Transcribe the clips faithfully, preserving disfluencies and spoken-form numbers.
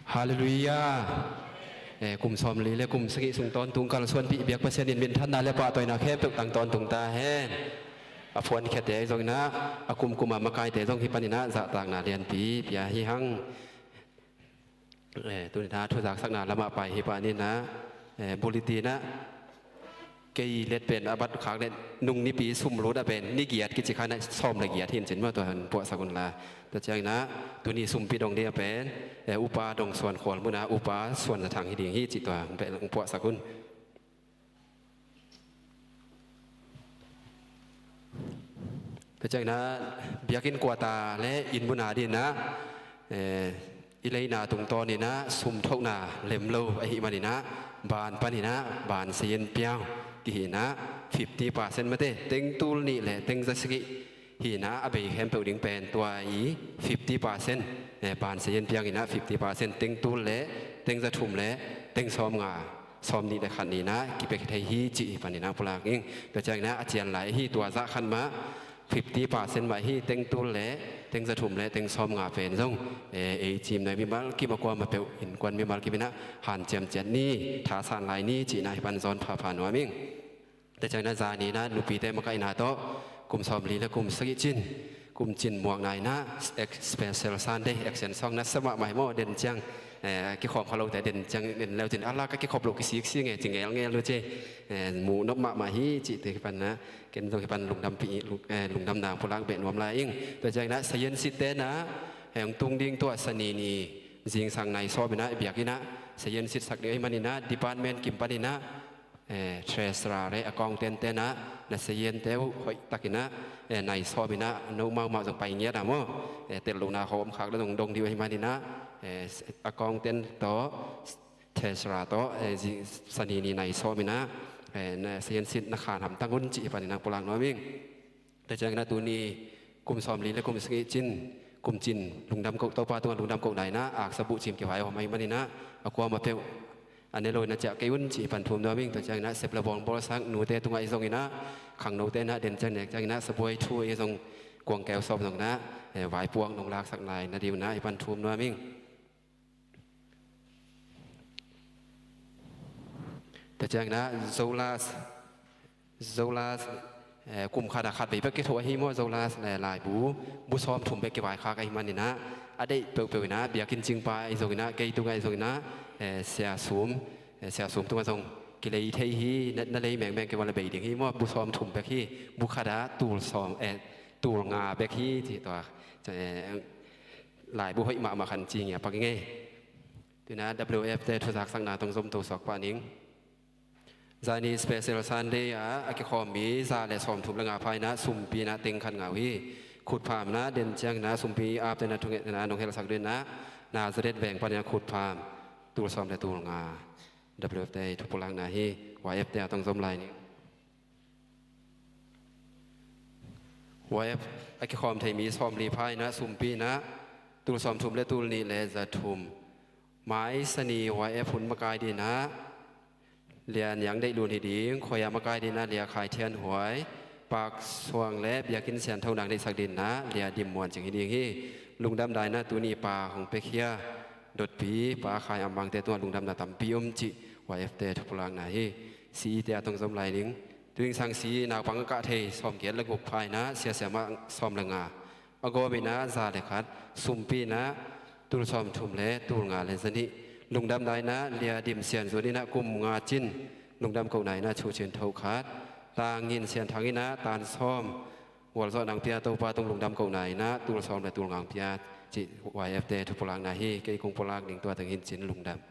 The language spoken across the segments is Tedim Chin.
Halleluiah. Eh, kum sawmli le kum sagih sung tawntung kalsuanpih biak Pasian in minthanna le pahtawina khempeuh tang tawntung ta hen. A phuankhete ahi zongin ah, a kumkum a makaite zong hih panin ah zahtakna lianpi pia hi hang. Eh, tuni-in ah thuzaksakna lamah pai hi panin ah, eh, bulletin ah kei let pen a bat khak le nung nipi sum lut a pen ni giat kici khan ah sawm le giat hi in cin maw, tua hong puahsak un la. Tua ciangin ah tuni sumpi dong ding a pen, eh, upa dong suan khual mun ah upa suan za thang hi ding hi cih tua hong peh, hong puahsak un. Tua ciangin ah biakinn kuata le inn mun a dingin ah, eh, i leina tungtawnin ah sum thohna lem lo ahih manin ah ban panin ah ban sayin piang kihi in ah fifty percent mate, teng tul nih le teng za sagih hi in ah a bei khempeuh ding pen tua i fifty percent, eh, ban sayin piang in ah fifty percent teng tul le teng za thum le teng sawm nga, sawm nih le khat ni in ah kipia thei hi cih hi panin ah pulak ing. Tua ciangin ah a cian lai hi, tua zah khat mah fifty percent mah hi, teng tul le teng za thum le teng sawm nga pen zong, eh, ei cimnuai mimal kim a kuamah peuh innkuan mimal kim in ah hanciam ciat ni, thasan lai ni cih in ah hih pan zawn phapha nuam ing. Tua ciangin ah zani in ah nupite makaihna tawh kum sawmli le kum sagih cin, kum cin muakna in ah ex-, special Sunday, action song na sa mahmah hi maw, den ciang, eh, kikhawm kha lote den ciang den leu cin, a la ka kikhop loh kisiksik nge ci ngelngel lo ci, eh, muh nop mahmah hi cihte hih pan ah ken zong hih pan lungdampi, lung-, eh, lungdamna pulak beh nuam lai ing. Tua ciangin ah sayin sitte in ah, eh, hong tung ding tua sani ni zingsang nai sawm in ah biakinn ah sayin sitsak ding ahih manin ah department kim panin ah, eh, treasurer le accountant te in ah na sayinte uh hoihtakin ah, eh, nai sawm in ah no mahmah zong pai ngiat a maw, eh, tel lohna khawm khak le zong dong ding uh ahih manin ah, eh, accountant tawh treasurer tawh, eh, zi-, sani ni nai sawm in ah, eh, na sayin sit na khan hamtang un cih hi panin ah pulak nuam ing. Tua ciangin ah tuni kum sawmli le kum sagih cin, kum cin lungdam koh, Topa tungah lungdam kohna in ah aksa buhcim kivai a om ahih manin ah a kuamah peuh a ne lo in ah ciah kei un cih pan thum nuam ing. Tua ciangin ah sep le bawng bawlsak nute tungah ahi zongin ah, khangnote in ah den ciang nek ciangin ah sabuai thu ahi zong kuang keu sawm zongin ah, eh, vaipuak nong laksak lai na ding un ah hih pan thum nuam ing. Tua ciangin ah Zolas, Zolas, eh, kum khat ah khat vei bek kithoh ahi maw, Zolas, eh, laibu bu sawm thum bek kivaikhak ahih manin ah a deih peuhpeuh in ah biakinn cingpa ahi zongin ah, kei tungah ahi zongin ah, eh, Sia Sum, eh, Sia Sum tungah zong kilei thei hi, na, na lei mengmeng kei ua la bei ding hi maw, bu sawm thum bek hi, bu khat ah tul sawm, eh, tul nga bek hi ci tua, eh, laibu hoih mahmah khan ci ngia pak ing ei. Tu-in ah W F te thuzaksakna tawh zom to suak pah ning. Zani special Sunday ah a kikhawm mi za le sawm thum le nga pha in ah sumpi in ah teng khat nga uh hi. Khutpham in ah den ciangin ah sumpi apte in ah thungetna nong helsak dingin ah Nazareth veng panin ah khutpham tul sawm le tul nga. W F te thupulakna hi. Y F te a tawh zom lai ning. Y F a kikhawm thei mi sawmli pha in ah sumpi in ah tul sawm thum le tul nih le za thum. Mai sani Y F hun makai dingin ah Lia Niang Deih Lun hi ding, khuai a makai dingin ah Lia Khai Thian Huai, Pak Suang le biakinn siantho nang deihsak dingin ah Lia Dim Muan Cing hi ding hi. Lungdamna in ah tuni pa hong pia khia dotpi Pa Khai Am Mang te tungah lungdamna tampi om cih Y F te thupulakna hi. C E te a tawh zom lai ning. Tuingsang C E naupang a kah thei sawmgiat le guk pha in ah siasia mah sawm le nga. A gawm in ah za le khat, sumpi in ah tul sawm thum le tul nga le za nih. Lungdamna in ah Lia Dim Sian Zun in ah kum nga cin lungdam kohna in ah Chu Cin Tho khat. Tang Ngin Sian Thang in ah tan sawm gualzawh nang pia Topa tung lungdam kohna in ah tul sawm le tul nga pia cih Y F te thupulakna hi. Kei kong pulak ning tua teng hi in cin, lungdam.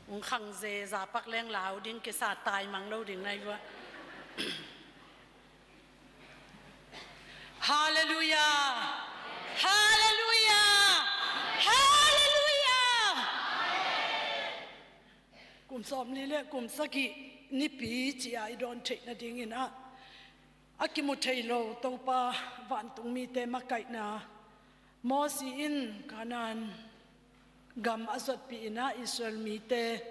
Ung khang ze za pak leng lau ding kisa tai mang lo ding nai vua. Halleluia! Halleluia! Halleluia! Kum sawmli le kum sagih nipi ci-a i dawn theih nadingin ah, a kimu thei lo Topa vantung mite makaihna, Mosi in Kanaan gam a zuatpih in ah Israel mite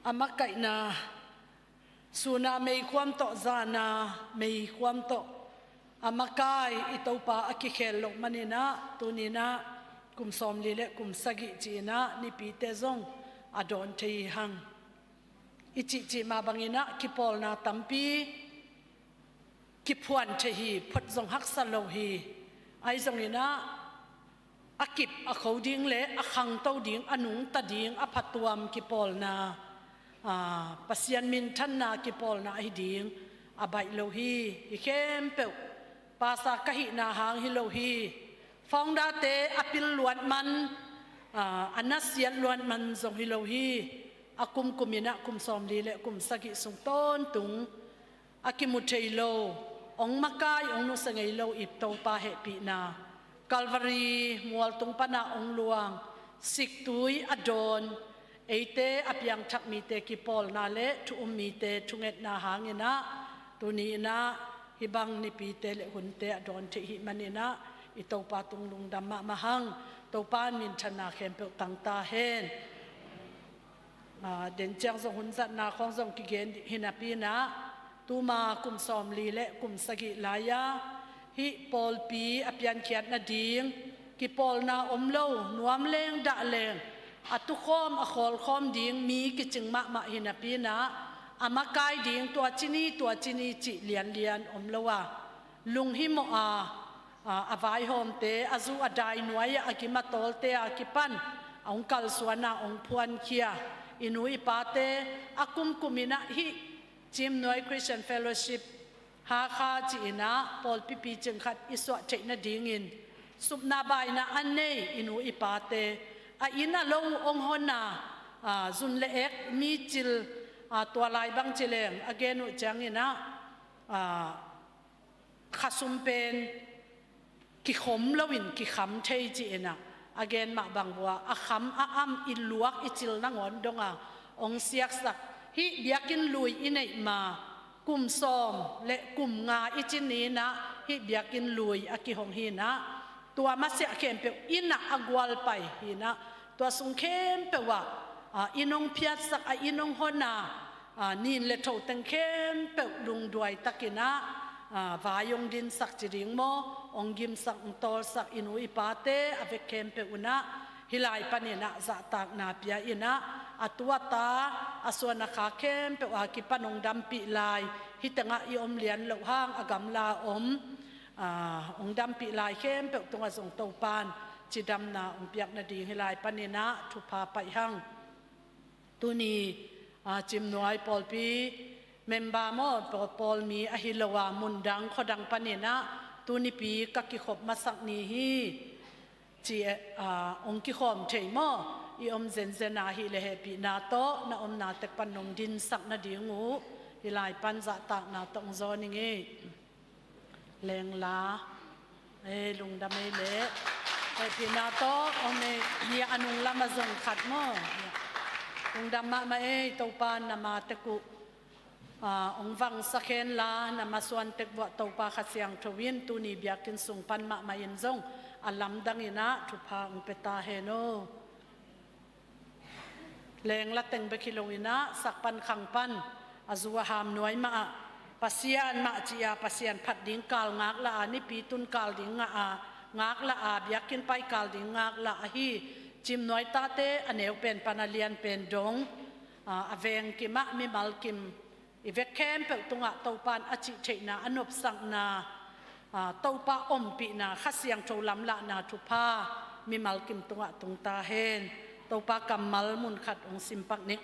a makaihna, suna meikhuam tawh, zana meikhuam tawh a makai i Topa a kikhel loh manin ah, tuni-in ah kum sawmli le kum sagih ci-in ah nipite zong a dawn thei hi hang. I cihcih mah bangin ah kipawlna tampi kiphuan thei hi, phot zong haksa lo hi. Ahi zongin ah a kip a kho ding le a khangto ding, a nungta ding a phatuam kipawlna, aa, Pasian minthanna kipawlna ahi ding a baih lo hi. Hi khempeuh pasa ka hihna hang hi lo hi. Founder-te a pil luat man, aa, a nasiat luat man zong hi lo hi. A kumkum in ah kum sawmli le kum sagih sung tawntung a kimu thei lo, hong makai, hong nusia ngei lo i Topa hehpihna, Calvary mualtung pana hong luang, siktui a dawn, eite a piangthak mite kipawlna le thu um mite thungetna hangin ah, tuni-in ah hih bang nipite le hunte a dawn thei hi manin ah, i Topa tung lungdam mahmah hang. Topa in minthanna khempeuh tang ta hen. Aa, den ciang zong hun zatna khawng zong kigen hi napi-in ah, tuma kum sawmli le kum sagih lai-a hih pawlpi a piankhiat nading, kipawlna om lo, nuam leng dah leng a tukhawm a khawlkhawm ding mi kicing mahmah hi napi-in ah, a makai ding tua ci ni, tua ci ni cih lianlian om lo a, lunghimawh a, aa, a vaihawmte, a zu a dai nuai-ah a gim a tawlte a kipan a hong kalsuan a, hong phuankhia i nu i pate, a kumkum in ah hih Cimnuai Christian Fellowship Hakha ci-in ah pawlpi picing khat i suah theih nadingin supna baina a nei i nu i pate, a inn a lo hong hon a, aa, zun le ek, mi cil, aa, tua lai bang ci leng a gen uh ciangin ah, aa, khasum pen kikhom loin kikham thei ci-in ah, a gen mah bang vua, a kham a am i luak i cil nangawn dong a hong siaksak. Hih biakinn lui i neih ma kum sawm le kum nga i ci ni-in ah hih biakinn lui a kihong hi-in ah, tua masiah khempeuh inn ah a gualpai hi-in ah, tua sung khempeuh ah, aa, inn hong phiatsak, a inn hong hon a, aa, nin le tho teng khempeuh lungduai takin ah, aa, vai hong dinsak ci ding maw, hong gimsak, hong tawlsak i nu i pate a vek khempeuh un ah, hih lai panin ah zahtakna pia-in ah, a tu a ta, a suan a kha khempeuh a kipan hong dampih lai, hih tengah i om lian loh hang a gamla om, aa, hong dampih lai khempeuh tungah zong Topa in cidamna hong piak nading hih lai panin ah thupha paih hang. Tuni, aa, Cimnuai pawlpi member maw, paw-, pawlmi ahi lo a, mundang khuadang panin ah tunipi ka kikhop masak ni hi. Ci, aa, hong kikhawm thei maw, i om zenzen a, hih leh hehpihna tawh na omna tek pan nong dinsak nading uh hih lai pan zahtakna tawh hong zawn ing ei. Lengla. Ei, lungdam ei leh. Hehpihna tawh om ei. Hih a nung lam a zong khat maw. Lungdam mahmah ei, Topa in na ma tek uh, aa, hong vangsak hen la, na masuan tek vuah Topa Kha Siangtho in tuni biakinn sung pan mahmah in zong a lamdang in ah thupha hong pia ta hen aw. Lengla teng bek hi lo-in ah, sak pan khang pan, a zu a ham nuai mah ah, Pasian mah ci-a, Pasian phat ding kal ngaklah a, nipi tun kal ding ngah a, ngaklah a, biakinn pai kal ding ngaklah ahi, Cimnuai tate a neu pen pan a lian pen dong, aa, a veng kim ah mimal kim, i vek khempeuh tungah Topa in a cih theihna, a nopsakna, aa, Topa ompihna, Kha Siangtho lamlahna thupha mimal kim tungah tung ta hen. Topa kammal mun khat hong sim pak ning.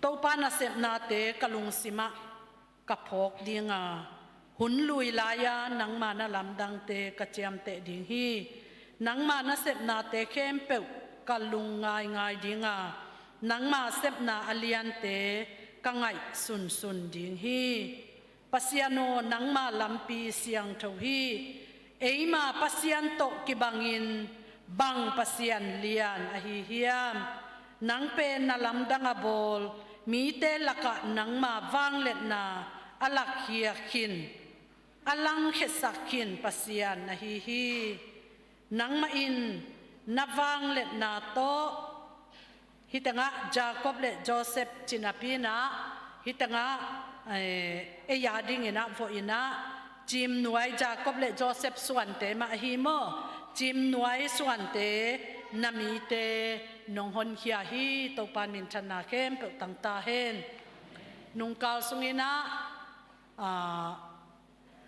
Topa nasepnate ka lungsimah ka phawk ding a, hun lui lai-a nangma na lamdangte ka ciamteh ding hi. Nangma nasepnate khempeuh ka lungngaingai dinga, nangma sepna a liante ka ngaihsunsun ding hi. Pasian aw, nangma lampi siangtho hi. Eima Pasian tawh kibangin bang Pasian lian ahi hiam? Nang pen na lamdang a bawl mite lakah nangma vangliatna a lakkhiak khin, a langkhiasak khin Pasian na hi hi. Nangmah in na vangliatna tawh, hih tengah Jacob le Joseph cinapi inah, hih tengah, eh, ei a dinginah vawh inah, cimnuai, Jacob le Joseph suante mah ahi maw? Cimnuai suante na mite nong honkhia hi. Topa minthanna khempeuh tangta hen. Nungkal sunginah, ah,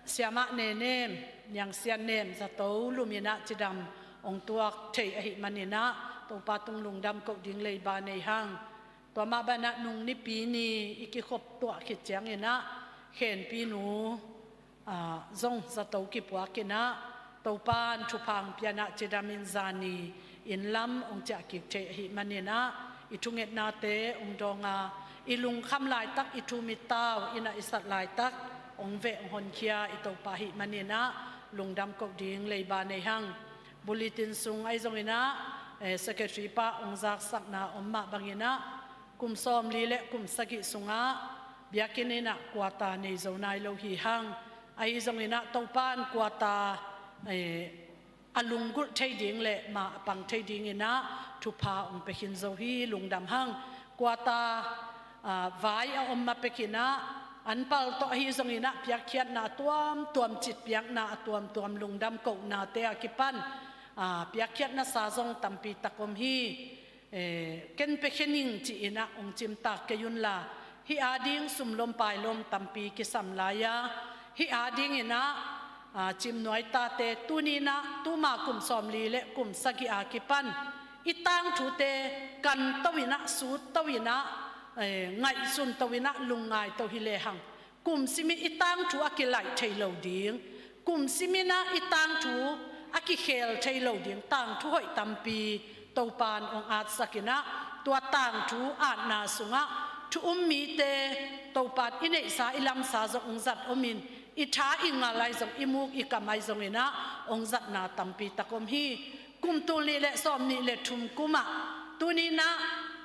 Siamah Nenem, Niang Sian Nem zato luminah cidam hong tuak thei ahih maninah Topa tung lungdam koh ding leiba nei hang. Tua mah banah nung Nipi ni i kikhop tuah khit cianginah Khenpi nu, ah, zong zato kipuakinah Topa in thupha hong pianah cidamin zani inn lam hong ciah kik thei ahih maninah i thungetnate hong dawnga, i lungkham laitak, i thum i tau innah i sat laitak hong veh hong honkhia i Topa ahih maninah lungdam koh ding leiba nei hang. Bulletin sung ahi zonginah, eh, secretary pa hong zaksakna om mah banginah kum sawmli le kum sagih sungah biakinn innah kuata nei zo nai lo hi hang. Ahi zonginah Topa in kuata, eh, a lunggulh thei ding le ma a pang thei dinginah thupha hong pia khin zo hi. Lungdam hang. Kuata, ah, vai a om ma pekinah anpal tawh ahi zonginah piakkhiatna a tuamtuam, citpiakna a tuamtuam, lungdam kohnate a kipan, ah, piakkhiatna sa zong tampi tak om hi. Eh, ken pia khin ing ci-inah hong cimtak kei unla, hih a ding sumlom pailom tampi kisam lai-a, hih a dinginah, ah, cimnuai tate tuninah tuma kum sawmli le kum sagih a kipan i tangthute kanto inah, sutto inah, eh, ngaihsunto inah, lungngaito hi lehang kum simin i tangthu a kilaih thei lo ding, kum siminah i tangthu a kikhel thei lo ding tangthu hoih tampi Topa in hong atsakinah, tua tangthu atna sungah thu um mite Topa in i neihsa i lamsa zong hong zat omin, i tha i ngal ahi zong, i muk i kam ahi zonginah hong zatna tampi tak om hi. Kum tul nih le sawmnih le thum kumah tuninah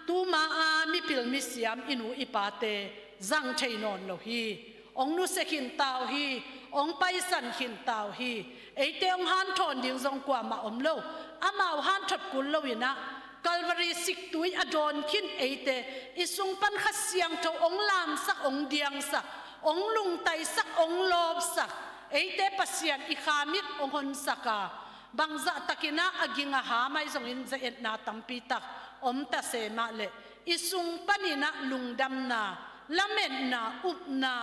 tuma a mipil misiam i nu i pate zang thei nawn lo hi. Hong nusia khinta uh hi. Hong paisan khinta uh hi. Eite hong hanthawn ding zong kuamah om lo. Amau hanthot kul loinah Calvary siktui a dawn khin eite i sung pan Kha Siangtho hong lamsak, hong diangsak, hong lungtaisak, hong lawpsak, eite Pasian i khamit hong honsaka, bangzahtakinah a ging a ham ahi zongin za-etna tampi tak om ta se mah leh i sung paninah lungdamna, lametna, upna,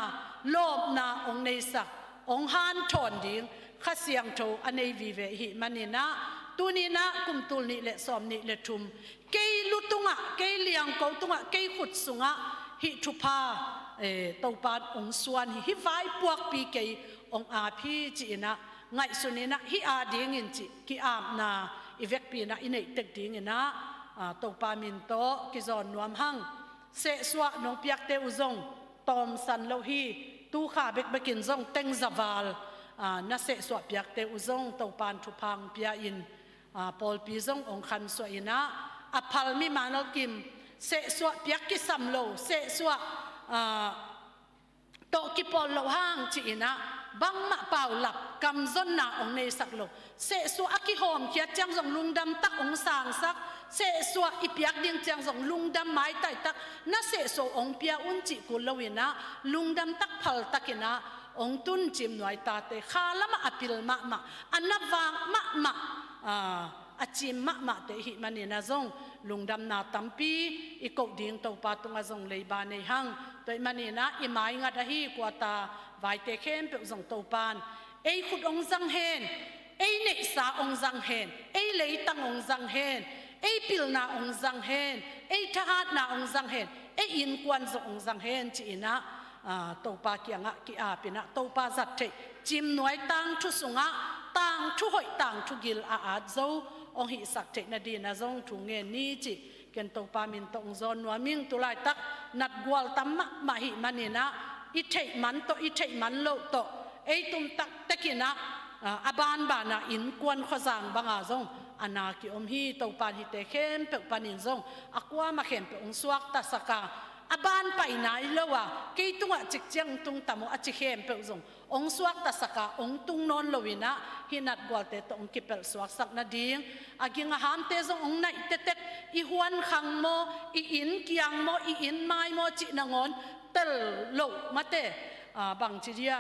lawpna hong neisak, hong hanthawn ding Kha Siangtho a nei vive ihih maninah tuninah kum tul nih le sawmnih le thum kei lu tungah, kei liangko tungah, kei khut sungah hih thupha, eh, Topa in hong suan hi. Hih vaipuakpi kei hong ap hi ci-inah ngaihsuninah hih a dingin cih ki-apna i vekpi inah i neih tek dinginah, ah, Topa min tawh kizawn nuam hang. Sehsuah nong piakte uh zong tawmsan lo hi. Tukha bekbekin zong teng za val, ah, na sehsuah piakte uh zong Topa in thupha hong pia-in, ah, pawlpi zong hong khansuah inah, a phal mimal kim, sehsuah piak kisam lo, sehsuah, ah, tawh kipawl loh hang ci-inah bangmah paulap kamzonna hong neisak lo. Sehsuah a kihawmkhiat ciang zong lungdam tak hong sangsak, sehsuah i piak ding ciang zong lungdam maitai tak, na sehsuah hong pia un cih kul loinah lungdam tak, phal takinah hong tun cimnuai tate, kha lamah a pil mahmah, a na vak mahmah, ah, a cim mahmahte ihih maninah zong lungdamna tampi i koh ding Topa tungah zong leiba nei hang. Tua ahih maninah i maingat ahi kuata vaite khempeuh zong Topa in ei khut hong zang hen, ei neihsa hong zang hen, ei leitang hong zang hen, ei pilna hong zang hen, ei thahatna hong zang hen, ei innkuan zong hong zang hen ci-inah, ah, Topa kiangah ki-apinah Topa zat theih, cimnuai tangthu sungah tangthu hoih, tangthu gil a at zo hong hihsak theih nadingin ah zong thu ngen ni cih ken Topa min tawh hong zawn nuam ing. Tulaitak natgual tam mahmah ahih manin ah i theih man tawh i theih man loh tawh ei tum taktak in ah, a, a banban ah innkuan khuazang bang ah zong a na ki-om hi. Topa in hihte khempeuh panin zong a kuamah khempeuh hong suaktasak a, a ban pai nai lo a, kei tungah cik ciang tung tam aw a ci khempeuh zong hong suaktasak a, hong tung nawn lo in ah hih natgualte tawh hong kipelh suaksak nading, a ging a hamte zong hong naih tektek, i huan khang maw, i inn kiang maw, i inn mai maw cih nangawn tel loh mate, a, bangci dia,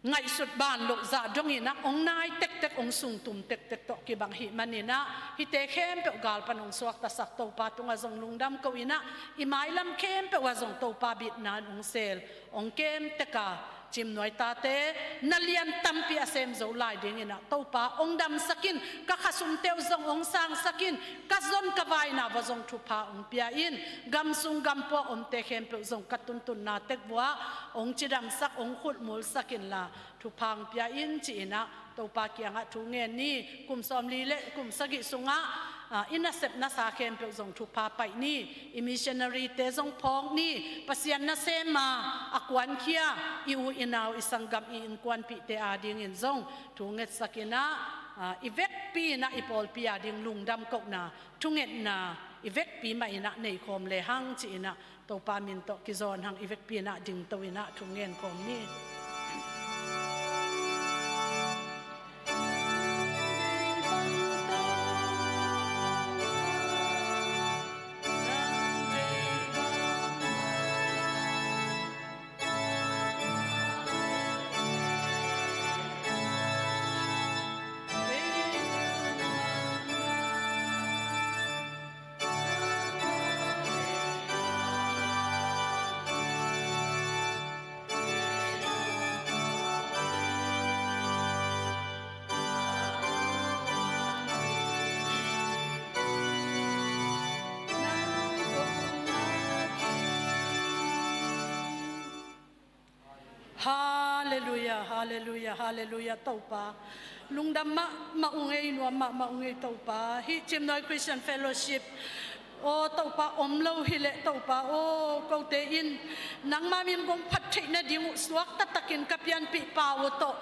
ngaihsut ban loh zah dong in ah hong nai tektek, hong sung tum tektek tawh kibang ahih manin ah hihte khempeuh gal pan hong suaktasak Topa tungah zong lungdam ko in ah, i mailam khempeuh ah zong Topa bitna in hong sel, hong kem tek a, Cimnuai tate na lian tampi a sem zo lai dingin ah Topa hong damsak in, ka khasumte uh zong hong sangsak in, ka zon ka vaina uah zong thupha hong pia in, gam sung gam pua omte khempeuh zong ka tuntunna tek uah hong cidamsak, hong khutmulsak inla thupha hong pia in ci-in ah Topa kiangah thu ngen ni. Kum sawmli le kum sagih sungah, a, i nasep nasa khempeuh zong thupha paih ni. I missionary-te zong phawk ni. Pasian nasem a, a kuankhia i u i nau, i sanggam, i innkuanpihte adingin zong thu ngetsak in ah, a, i vekpi in ah i pawlpi ading lungdam kohna, thungetna i vekpi mah in ah neikhawm lehang ci-in ah Topa min tawh kizawn hang, i vekpi in ah dingto in ah thu ngen khawm ni. Halleluia, halleluia, halleluia, Topa. Lungdam mahmah ung ei, nuam mahmah ung ei, Topa. Hih Cimnuai Christian Fellowship, aw Topa, om lo hileh Topa, aw kote in nangma min kong phat theih nading uh suakta takin ka pianpih pa uh tawh,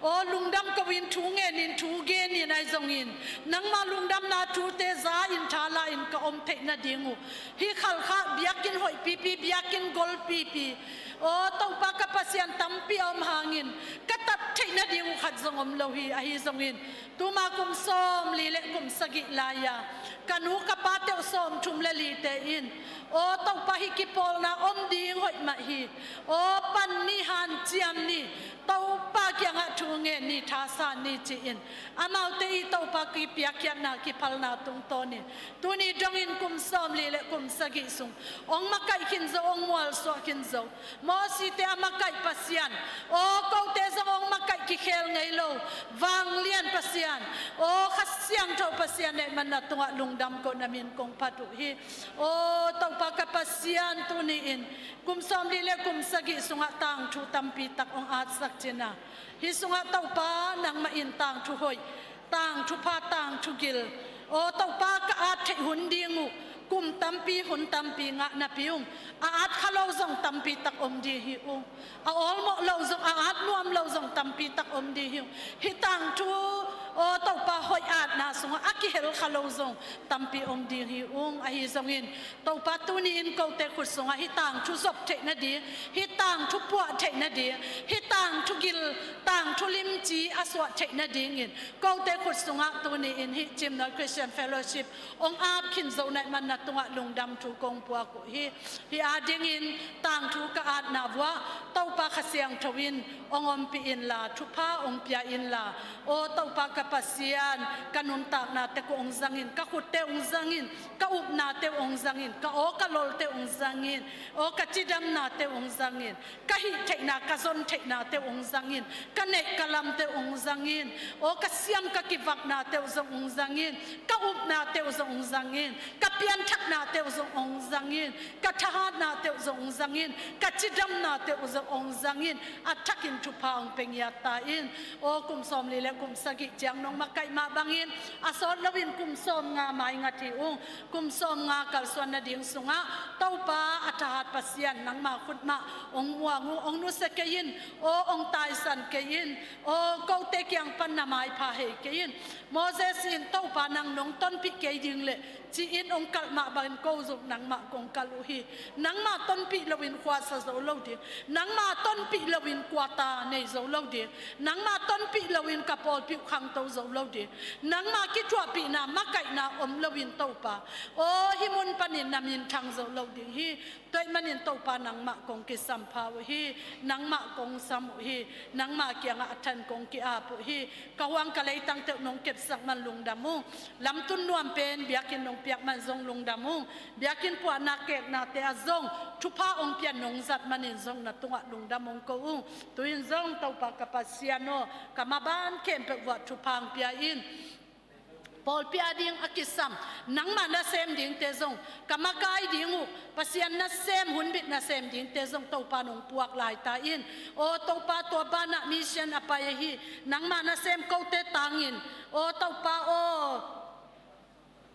aw lungdam ko in, thu ngen in, thu gen in, ahi zongin nangma lungdamna thute za in, thala in ka om theih nading uh, hih Khalkha biakinn hoihpipi, biakinn golpipi, aw Topa ka Pasian, tampi a om hangin ka tat theih nading uh khat zong om lo hi. Ahi zongin tuma kum sawmli le kum sagih lai-a ka nu ka pate uh sawmthum le lite in, aw Topa, hih kipawlna om ding hoih mah hi. Aw pan ni, hanciam ni. Topa kiangah thu ngen ni, thasan ni ci-in amaute i Topa kipiakkhiatna, kiphalna tungtawnin tuni dongin kum sawmli le kum sagih sung hong makaih khin zo, hong mualsuah khin zo Mosite a makaih Pasian, aw kote zong hong makaih kikhel ngei lo vanglian Pasian, aw Kha Siangtho Pasian, neihmanna tungah lungdam ko, na min kong phat uh hi. Aw Topa ka Pasian, tuni-in kum sawmli le kum sagih sungah tangthu tampi tak hong atsak cin a, hih sungah Topa nangmah in tangthu hoih, tangthu pha, tangthu gil, aw Topa, ka at theih hun ding uh kum tampi, hun tampi ngah napi ung. A at kha lo zong tampi tak om ding hi ung. A awlmawh lo zong, a at nuam lo zong tampi tak om ding hi ung. Hih tangthu, aw Topa, hoih atna sungah a kihel kha lo zong tampi om ding hi ung. Ahi zongin Topa, tuni-in kote khut sungah hih tangthu zop theih nading, hih tangthu puah theih nading, hih tangthu gil, tangthu limci a suah theih nadingin kote khut sungah tuni-in hih Cimnuai Christian Fellowship hong ap khin zo, neihmanna tungah lungdam thu kong puak uh hi. Hih adingin tangthu ka atna uah Topa Kha Siangtho in hong ompih inla, thupha hong pia inla, aw Topa ka Pasian, ka nuntakna tek uh hong zangin, ka khutte hong zangin, ka upnate uh hong zangin, ka aw ka lolte uh hong zangin, aw ka cidamnate uh hong zangin, ka hih theihna, ka zon theihnate uh hong zangin, ka neih ka lamte uh hong zangin, aw ka siam ka kivaknate uh zong hong zangin, ka upnate uh zong hong zangin, ka pianthaknate uh zong hong zangin, ka thahatnate uh zong hong zangin, ka cidamnate uh zong hong zangin, a thakin thupha hong pia ngiat ta in. Aw kum sawmli le kum sagih cia Nong makaih mah bangin a sawt loin kum sawmnga maingat hi ung. Kum sawmnga kalsuan nading sungah Topa a thahat Pasian nangma khut mah hong muang uh, hong nusia kei in, aw hong taisan kei in, aw kote kiang pan na maipha hei kei in. Moses in Topa nang nong tonpih kei ding leh ci-in hong kalh mah bangin ko zong nangmah kong kalh uh hi. Nangmah tonpih loin khuasa zo lo ding, nangmah tonpih loin kuata nei zo lo ding, nangmah tonpih loin ka pawlpi uh khangto zo lo ding, nangmah kithuahpihna makaihna om loin Topa, aw hih mun panin na minthang zo lo ding hi. Tua ahih manin Topa nangmah kong kisampha uh hi. Nangmah kong sam uh hi. Nangmah kiangah a than kong ki-ap uh hi. Ka huang ka leitang teuh nong kepsak man lungdam ung. Lamtun nuam pen biakinn nong piak man zong lungdam ung. Biakinn puahna keknate ah zong thupha hong pia nong zat manin zong na tungah lungdam hong ko ung. Tu-in zong Topa ka Pasian aw, ka maban khempeuh uah thupha hong pia in. Pawlpi ading a kisam nangmah nasem dingte zong ka makai ding uh, Pasian nasem, hunbit nasem dingte zong Topa nong puak lai ta in. Aw Topa, tua banah mission a pai ahi nangmah nasem kote tangin, aw Topa aw,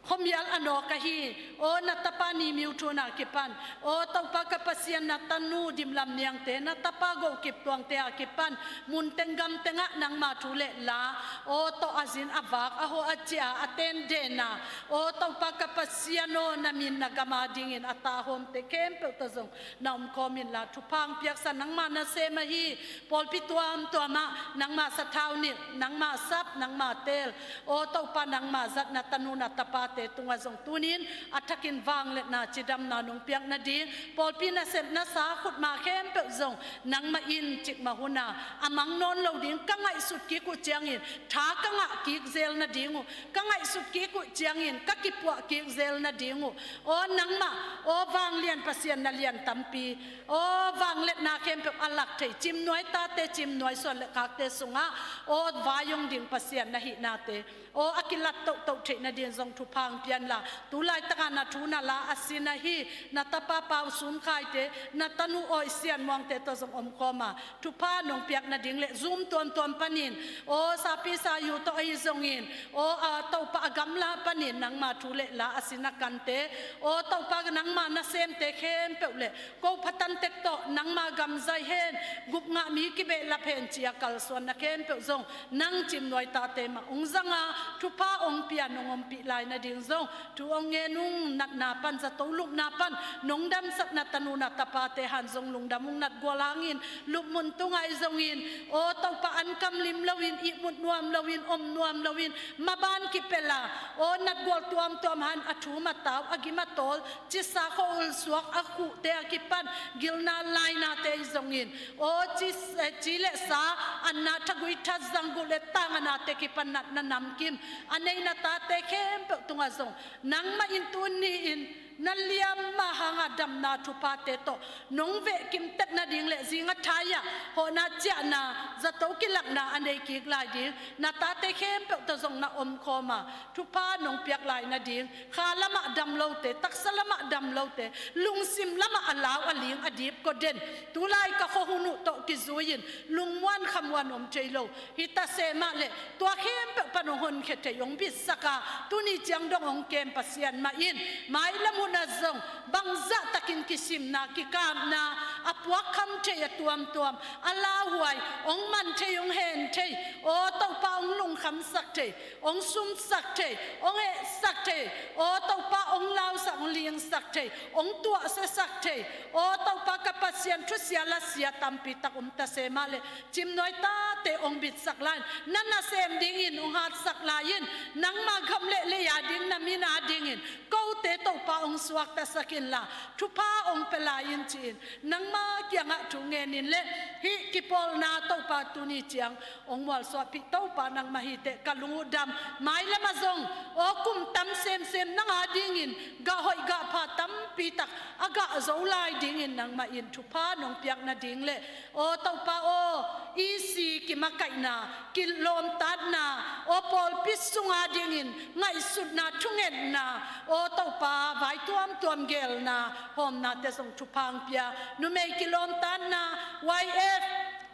khuamial a nawk ahi, aw na tapa Ni Myo Htun a kipan, aw Topa ka Pasian, na tanu Dimlam Niangte, na tapa Go Kip Tuangte a kipan, mun teng gam tengah nangma thu le la aw tawh a zin a vak, a hawh a ciah a, a ten den a, aw Topa ka Pasian aw, na min na gam adingin a tahawmte khempeuh tawh zong na omkhawm inla, thupha hong piaksa nangmah nasem ahi pawlpi tuamtuamah nangmah sathau nilh, nangmah sap, nangmah teel, aw Topa nangmah zat na tanu na tapate tungah zong tuni-in a thakin vangliatna, cidamna nong piak nading, pawlpi nasep nasa khutma khempeuh zong nangmah in cikmah hun a, a mang nawn lo ding, ka ngaihsut kik uh ciangin tha ka ngah kik zel nading uh, ka ngaihsut kik uh ciangin ka kipuah kik zel nading uh, aw nangmah, aw vanglian Pasian, na lian tampi, aw vangliatna khempeuh a lak thei, cimnuai tate, cimnuai suan le khakte sungah aw vai hong ding Pasian na hihnate aw a kilat tohtoh theih nading zong thupha hong pia inla, tu laitakah na thu na la a sin ahi na tapa Pau Sum Khaite, na tanu Awi Sian Muangte tawh zong omkhawm a, thupha nong piak nading le Zoom tuamtuam panin, aw sapi sayu tawh ahi zongin, aw a Topa a gamla panin nangma thu le la a sin a kante, aw Topa nangma nasemte khempeuh le ko phatan tek tawh nangma gam zai hen, gupngah mi kibehlap hen ci-a kalsuanna khempeuh zong nang cimnuai tate mah hong zang a, thupha hong pia nong ompih lai nading zong thu hong ngen ung. Natna pan, zato lupna pan nong damsak na tanu na tapate han zong lungdam ung. Natgual hangin lupmun tungah ahi zongin, aw Topa, an kam lim loin, ihmut nuam loin, om nuam loin, maban kipel a, aw natgual tuamtuam han a thum a tau, a gim a tawl, cisa khua-ul suak a khuhte a kipan gilna lainate ahi zongin, aw ci, eh, ci le sa, anna thagui that, zanggulh le tanganate kipan natna namkim a nei na tate khempeuh tungah zong nangmah in tuni-in na liamma hanga damna thuphate tawh nong vehkim tek nading le zing a thai-ah hawhna ciahna, zato kilakna a nei kik lai ding na tate khempeuh tawh zong na omkhawm a, thupha nong piak lai nading, kha lamah dam lote, taksa lamah dam lote, lungsim lamah a lau a ling a dip kua den, tulai ka khuahun uh tawh kizui-in lungmuan khamuan om thei lo hi ta seh mah le, tua khempeuh pan hong honkhia thei, hong bitsak a, tuni ciang dong hong kem Pasian mah in mailam hun ah zong bangzah takin kisimna, kikapna, a puakkham thei a tuamtuam, a lauhuai, hong man thei, hong hen thei, aw Topa hong lungkhamsak thei, hong sumsak thei, hong hehsak thei, aw Topa hong lausak, hong lingsak thei, hong tuahsiasak thei, aw Topa ka Pasian, thusia lasia tampi tak om ta seh mah le, cimnuai tate hong bitsak lai-in, na nasem dingin hong hatsak lai-in, nangma gam le lei ading, na min adingin kote Topa hong suaktasak inla, thupha hong pia lai-in ci-in nangma kiangah thu ngen in le, hih kipawlna Topa tuni ciang hong mualsuahpih Topa nangmah hi teh ka lung uh dam. Mailam ah zong aw kum tam semsem nang adingin gah hoih gah pha tampi tak a gah zo lai dingin nangmah in thupha nong piak nading le, aw Topa aw, E C kimakaihna, kilawmtatna, aw pawlpi sung adingin ngaihsutna, thungetna, aw Topa vai tuamtuam gelna, hawmnate zong thupha hong pia, numei kilawmtatna, Y F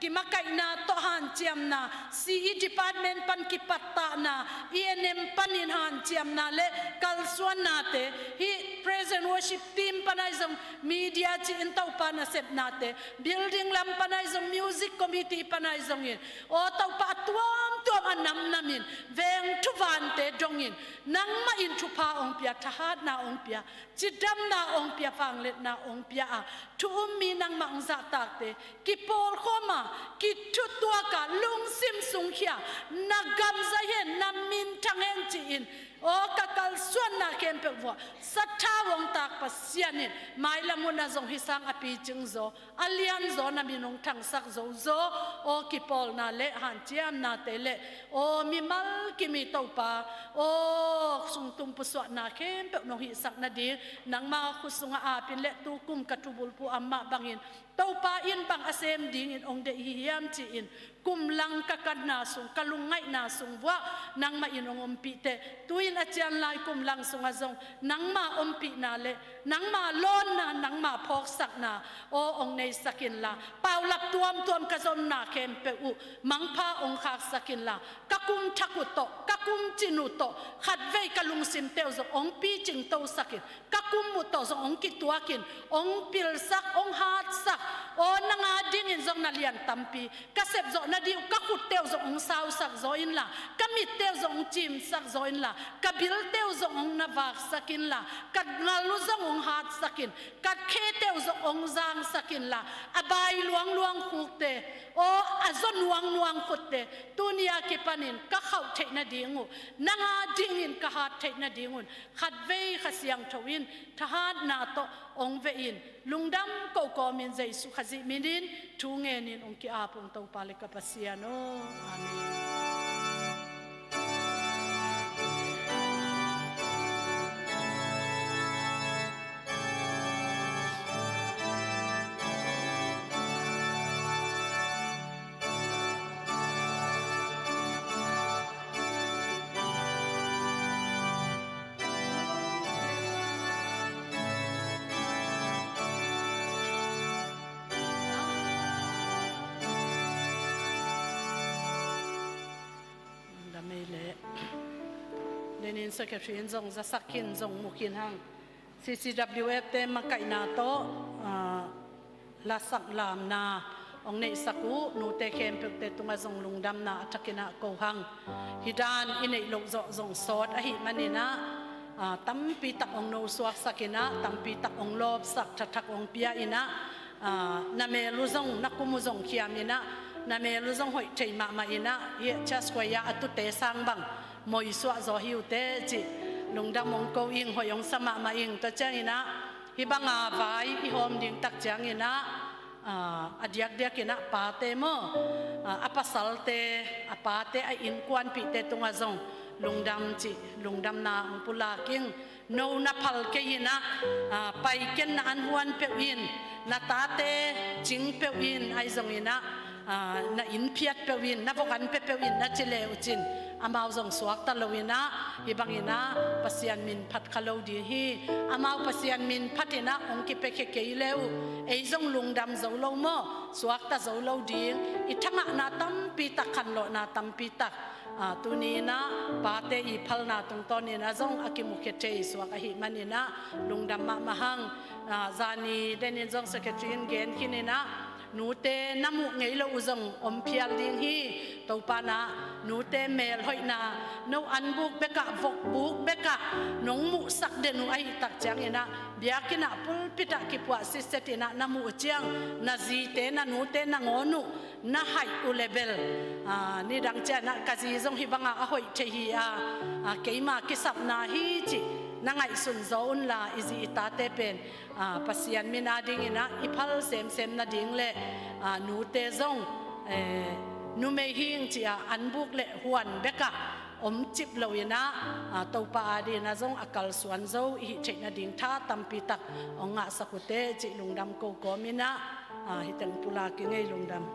kimakaihna tawh hanciamna, C E department pan kipattahna, E N M panin hanciamna le kalsuannate, hih praise and worship team pan ahi zong, media ci-in Topa nasepnate, building lam pan ahi zong, music committee pan ahi zongin, aw Topa, a tuamtuam a namnamin veng thuvante dongin, nangmah in thupha hong pia, thahatna hong pia, cidamna hong pia, vangliatna hong pia a, thu um mi nangmah hong zahtakte kipawlkhawm a, kithutuak a, lungsim sungkhia, na gam zai hen, na minthang hen ci-in, aw ka kalsuanna khempeuh vuah sathau hong tak Pasian in, mailam hunah zong hih sang a picing zaw, a lianzaw na min hong thangsak zozaw, aw kipawlna le hanciamnate le, aw mimal kimi Topa, aw sungtum pusuahna khempeuh nong hihsak nading, nangma khut sungah apin le tukum ka thubulphu amah bangin, Topa in bang a sem dingin hong deih hi hiam ci-in, kum lang ka kanna sung, ka lungngaihna sung vuah nangmah in hong ompih teh, tu-in a cian lai kum lang sungah zong nangma ompihna le nangma lawnna, nangma phawksakna aw hong neisak inla, paulap tuamtuam ka zonna khempeuh uh mangpha hong khaksak inla, ka kum thak uh tawh, ka kum cin uh tawh khatvei ka lungsimte uh zong hong picingtosak in, ka kum uh tawh zong hong kituak in, hong pilsak, hong hatsak, aw nang a dingin zong na lian tampi ka sepzawh nading uh, ka khutte uh zong hong sausak zaw inla, ka mitte uh zong hong cimsak zaw inla, ka bilte uh zong hong na vaksak inla, ka ngal uh zong hong hatsak in, ka khete uh zong hong zangsak inla, a bai luangluang khukte, aw a zaw nuangnuang khutte, tuni a kipanin ka khauh theih nading uh, nang a dingin ka hat theih nading un, khatvei Kha Siangtho in thahatna tawh hong veh in, lungdam ko kawmin Jesu Khazih minin thu ngenin hong ki-ap ung Topa le ka Pasian aw. Amen. Damei leh. Denin secretary in zong zasak khin, zong mu khin hang. C C W F te makaihna tawh, ah, lasak lamna hong neihsak uh nute khempeuhte tungah zong lungdamna a thakin ah ko hang. Hih dan i neih loh zawh zong sawt ahih manin ah, ah, tampi tak hong nosuaksak in ah, tampi tak hong lawpsak, thathak hong pia in ah, ah, na mel uh zong, na kum uh zong khiam in ah, na mel uh zong hoih thei mahmah in ah, hih Church Choir a tute sang bang moisuah zaw hi uh teh cih lungdam hong ko ing, hoih hong sa mahmah ing. Tua ciangin ah hih banga vai i hawm ding tak ciangin ah, ah, a diakdiakin ah pate maw, ah, a pasalte, a pate, a innkuanpihte tungah zong lungdam cih lungdamna hong pulak ing. No na phal kei in ah, ah, paiken na an huan peuh in, na tate cing peuh in, ahi zongin ah, ah, na inn phiat peuh in, na vok an pia peuh in, na ci le uh cin, amau zong suakta lo in ah, hih bangin ah Pasian min phat kha lo ding hi. Amau Pasian min phat in ah hong kipiakhia kei le uh, ei zong lungdam zo lo maw, suakta zo lo ding. I thangahna tampi tak, khanlawhna tampi tak, ah, tuni in ah pate i phalna tungtawnin ah zong a kimukhia thei suak ahih manin ah lungdam mahmah hang. Ah, zani denin zong secretary in gen khin in ah, nute na muh ngei lo uh zong om phial ding hi. Topa in ah nute melhoihna, no an buk bekah, vok buk bekah nong muhsak den uh ahih tak ciangin ah, biakinn ah, pulpit ah kipuah sitset in ah na muh uh ciang, na zite, na nute nangawn uh na haih uh le bel, ah, nidang ciang ah ka zi zong hih bangah a hoih thei hi a, ah, keima kisapna hi cih na ngaihsun zaw unla, i zi i tate pen, ah, Pasian min a dingin ah i phal semsem nading le, ah, nute zong, eh, numei hing ci-a an buk le huan bekah om cip lo in ah, ah, Topa a dingin ah zong a kalsuan zo i hih theih nading tha tampi tak hong ngahsak uh teh cih lungdam ko kawm in ah, ah, hih teng pulak ing ei. Lungdam.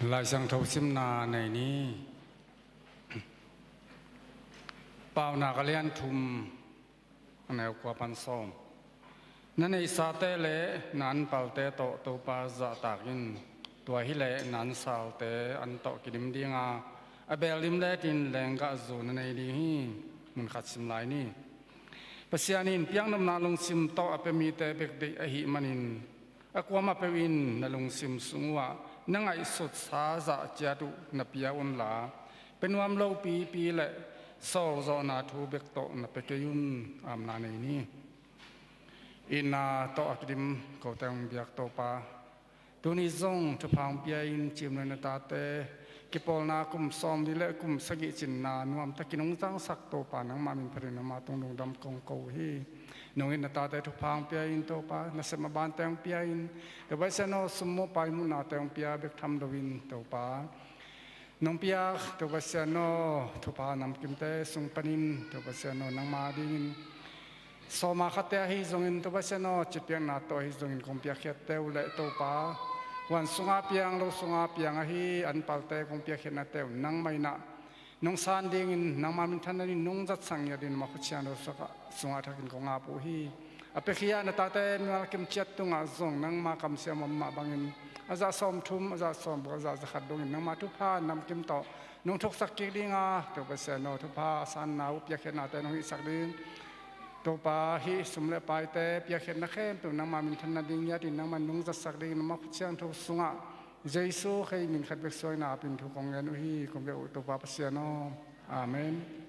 Lai Siangtho simna nei ni. Paunak a lian thum, a neu kua pan sawm. Na neihsate le na anpalte tawh Topa zahtak in. Tua hileh na ansalte an tawh kidim dinga, a beldim letin lenggahzu na nei ding hi. Mun khat sim lai ni. Pasian in piaknopna lungsim tawh a pia mite bek deih ahih manin, a kuamah peuh in na lungsim sung uhah na ngaihsutsa zah ciat uh na pia unla, pia nuam lopipi le sawlzawhna thu bek tawh na pia kei un. Amna nei ni. Itna tawh a kidim kote hong biak Topa, tuni zong thupha hong pia in, Cimnuai na tate kipawlna kum sawmli le kum sagih cinna nuamtakin hong zangsak Topa, nangmah min phatin nangmah tung lungdam kong ko uh hi. Nong it na tate thupha hong pia in Topa, nasep maban teng hong pia in. Topa Pasian aw, sum muh pai muhnate hong pia bek tham loin Topa, nong piak Topa Pasian aw, thupha namkimte sung panin Topa Pasian aw, nangmah dingin sawma khatte ahi zongin Topa Pasian aw, cipiakna tawh ahi zongin kong piakkhiatte uh le Topa, huan sunga piang, lo sunga piang ahi anpalte kong piakkhiatnate uh nangmah in ah nong san dingin, nangmah minthanna dingin nong zatsak ngiat dingin nangmah khut siangtho sungah thakin kong ap uh hi. A piakhia na tate mimal kim ciat tungah zong nangmah kamsiam om mah bangin, a zah sawmthum, a zah sawmguk, a zah zakhat dongin nangmah thupha namkim tawh nong thuksak kik dinga, Topa Pasian aw, thupha a sanna uh piakkhiatnate nong hihsak ding. Topa, hih sum le paite piakkhiatna khempeuh nangmah minthanna ding ngiatin nangmah nong zatsak dingin nangmah khut siangtho sungah Jesu Khrih min khat bek suangin a apin thu kong ngen uh hi, kong biak uh Topa Pasian aw. Amen.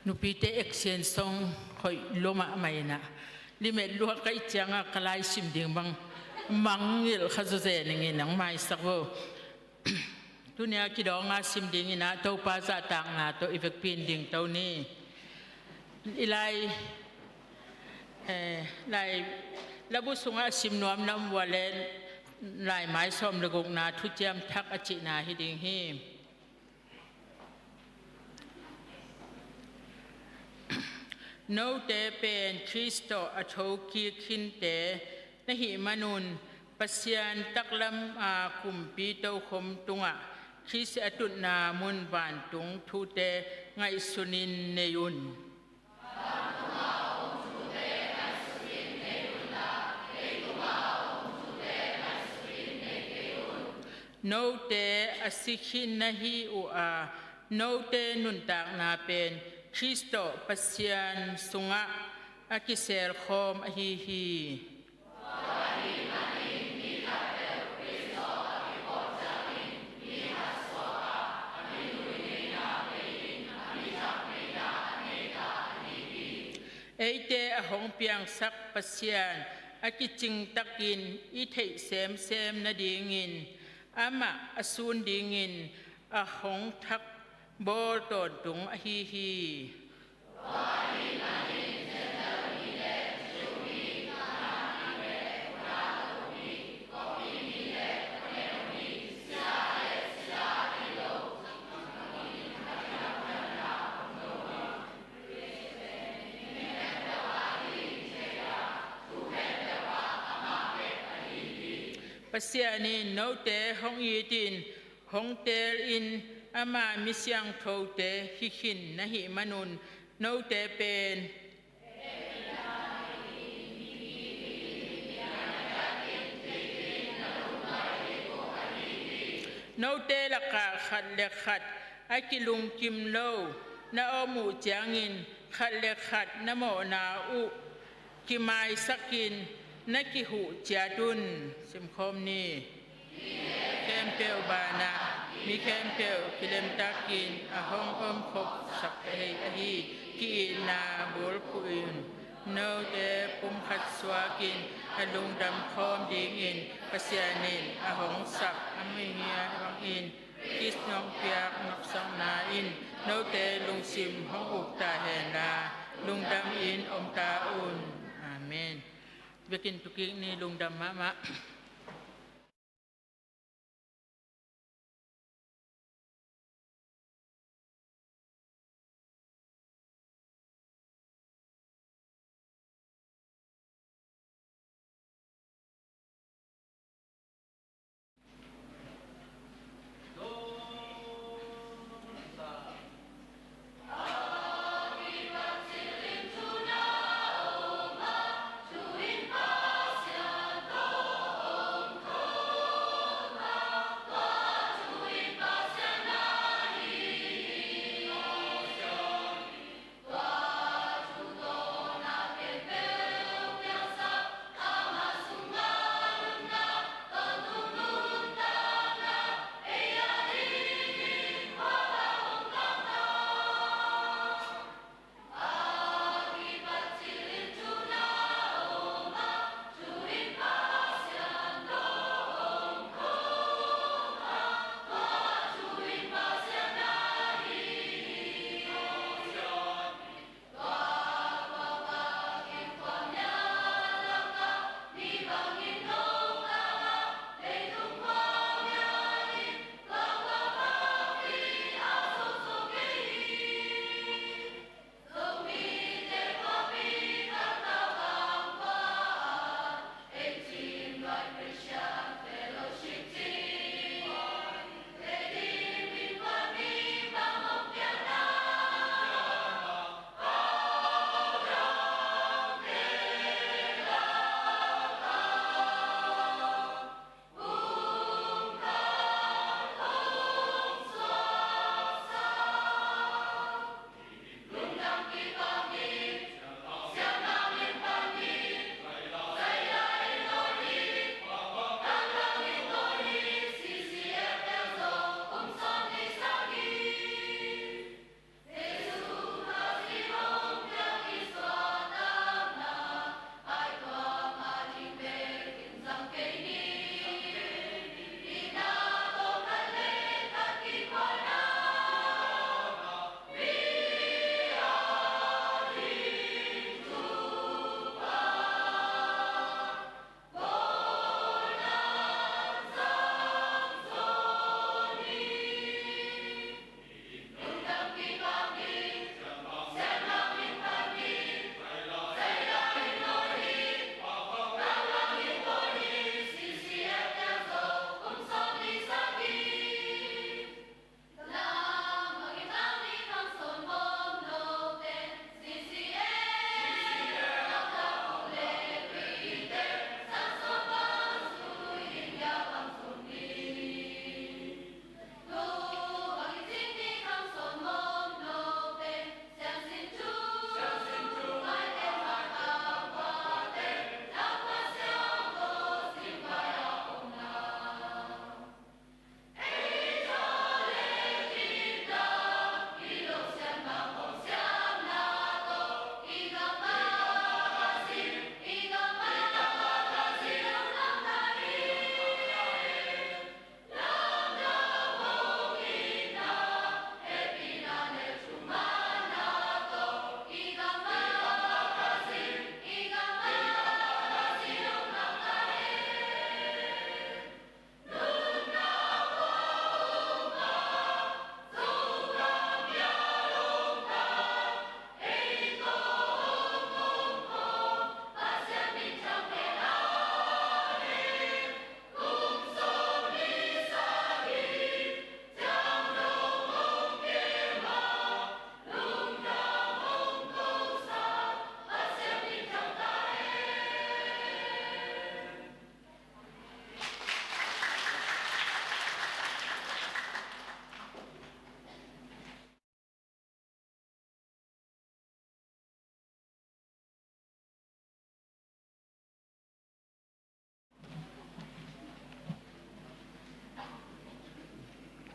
Nupite action song hoih lua mahmah in ah, limit lua ka hih ciangah ka laisim ding bang mangngilh kha zawzen ing in, nang maisak vo. Tuni-a kidawng a sim ding in ah Topa zahtakna tawh i vekpi in dingto ni. I lai, eh, lai labu sungah a sim nuam na om uh leh laimai sawm le gukna Thuciam Thak a cihna hi ding hi. Note pen Khrist tawh a thokik khinte na hih manun, Pasian taklam a kumpi tokhom tungah Khrist a tutna mun vantung thute ngaihsunin nei un. Note a si khin na hi uh a, note nuntakna pen Khrist tawh Pasian sungah a kiselkhawm ahi hi. Eite a hong piangsak Pasian a kicing takin i theih semsem nadingin, amah a sun dingin a hong thak bawl tawntung ahi hi. Pasian in note hong itin, hong teelin, ama mi siangthote hi khin na hih manun, note pen note lakah khat le khat a kilungkim lo na om uh ciangin, khat le khat na mawhna uh kimaisakin na kihuh ciat un. Simkhawm ni. Khempeuh banah mi khempeuh kilemtakin a hong omkhopsak thei ahi ki-itna bulphuh un. Note pumkhat suakin a lungdam khawm dingin Pasian in a hong sap a mihia bangin Khrist nong piak nopsakna in note lungsim hong uk ta henla, lungdamin om ta un. Amen. Vekin tukik ni. Lungdam mahmah.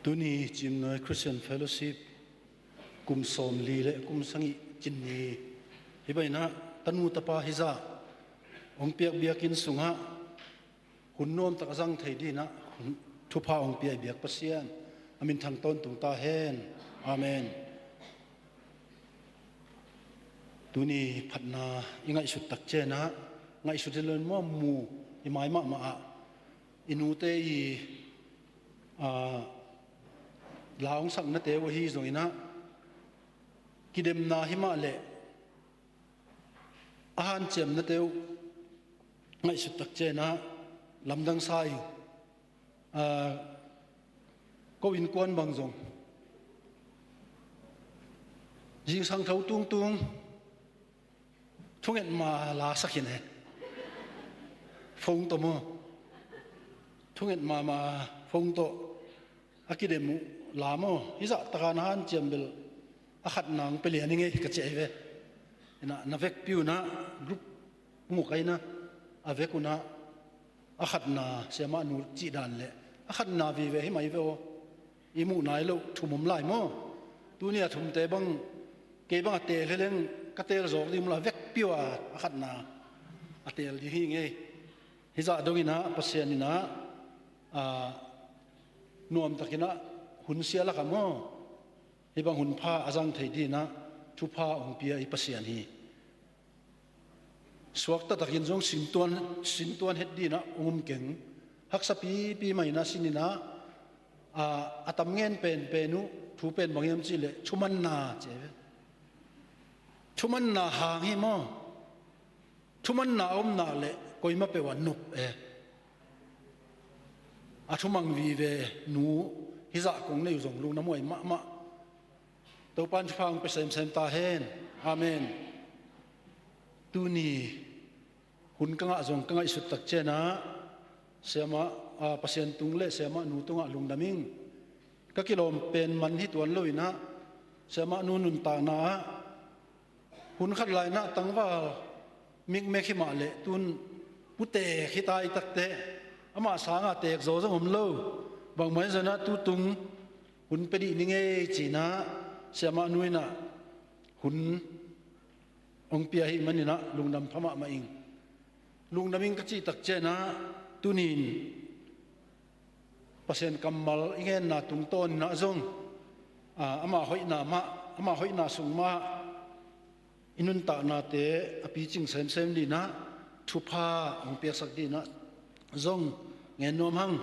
Tuni Cimnuai Christian Fellowship kum sawmli le kum sagih cin ni hi. Hih bangin ah tanu tapa hizah hong piak biakinn sungah hun nuamtak a zang thei dingin ah thupha hong pia i biak Pasian a minthang tawntung ta hen. Amen. Tuni phatna i ngaihsut tak ciangin ah, ngaihsut hi lo in maw, mu i mai mahmah ah i nute i, aa, la hong saknate uh ahi zongin ah, kidemna hi mah leh a hanciamnate uh ngaihsut tak ciangin ah lamdang sa ing. Aa, ko innkuan bang zong zingsang tho tungtung thunget ma la sak hi ne. Phone tawh maw? Thunget ma ma phone tawh a kidem uh la maw? Hizah taka na hanciam bel a khatna hong pia lian ing ei ka ci hi ve. Ina, na vekpi un ah group hong uk a, ina, a vek un ah a khatna, siamah nu cih dan leh a khatna vive hi mai ve aw. I muh nai loh thum om lai maw? Tuni a thumte bang, kei bang a teel hi leng ka teel zawk ding om lo, a vekpi uh a, a khatna a teel ding hi ing ei. Hizah dongin ah Pasian in ah, aa, nuamtakin ah hun sia lakah maw, hih bang hun pha a zang thei dingin ah thupha hong pia i Pasian hi. Suakta takin zong sintuan, sintuan het dingin ah hong um keng. Haksa pipi mah in ah sin in ah, aa, a tam ngen penpen uh thu pen bang hiam cih leh thumanna ci hi ve. Thumanna hang hi maw? Thumanna a om nak leh koimah peuh ah nop e. A thumang vive nu hizah kong nei uh zong lungdam huai mahmah. Topa'n thupha hong pia semsem ta hen. Amen. Tuni hun ka ngah zong ka ngaihsut tak ciangin ah siamah, aa, Pasian tung le siamah nu tungah lungdam ing. Ka kilawm pen man hi tuan lo in ah siamah nu nuntakna ah hun khat lai in ah tangval mikmek hi mah leh tun putek hi ta i takteh amah sangah tek zaw zong om lo. Bangmah hi zongin ah tutung hun pia dih ning ei ci-in ah siamah nu in ah hun hong pia ahih manin ah lungdam pha mahmah ing. Lungdam ing ka cih tak ciangin ah tuni-in Pasian kammal i ngenna tungtawn in ah zong, aa, ama hoihna mah, ama hoihna sung mah i nuntaknate a picing semsem dingin ah thupha hong piaksak dingin ah zong ngen nuam hang.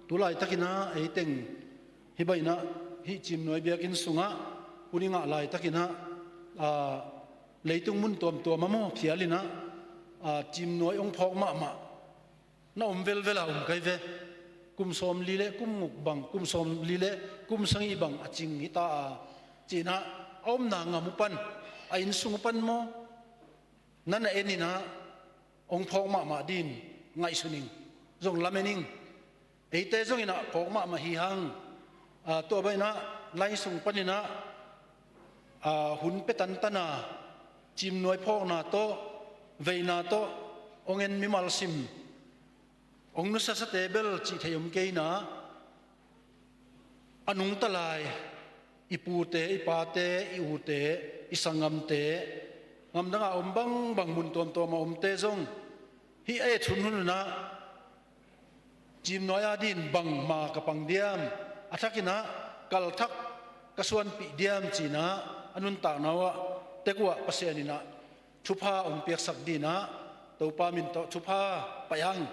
Tu laitakin ah ei teng hih bangin ah hih Cimnuai biakinn sungah hun i ngah laitakin ah, aa, leitung mun tuamtuam ah maw phial in ah, aa, Cimnuai hong phawk mahmah na om velvel a om kei ve. Kum sawmli le kum guk bang, kum sawmli le kum sagih bang a cing hi ta a, ci-in ah a omna gam uh pan, a innsung uh pan maw, na na en in ah hong phawk mahmah dingin ngaihsun ing. Zong lamen ing. Eite zongin ah phawk mahmah hi hang. Aa, tua bangin ah lai sung panin ah, aa, hun pia tantan a, Cimnuai phawkna tawh, veina tawh hong en mimal sim hong nusiasate bel cih theih om kei in ah, a nungta lai i pute, i pate, i ute, i sanggamte, gamdang a om bangbang mun tuamtuam a omte zong hih a et hunhun un ah Cimnuai a dingin bangmah ka pang diam, a thakin ah kalthak ka suanpih diam ci-in ah a nuntakna uh ah tek uh ah Pasian in ah thupha hong piaksak dingin ah Topa min tawh thupha pai hang.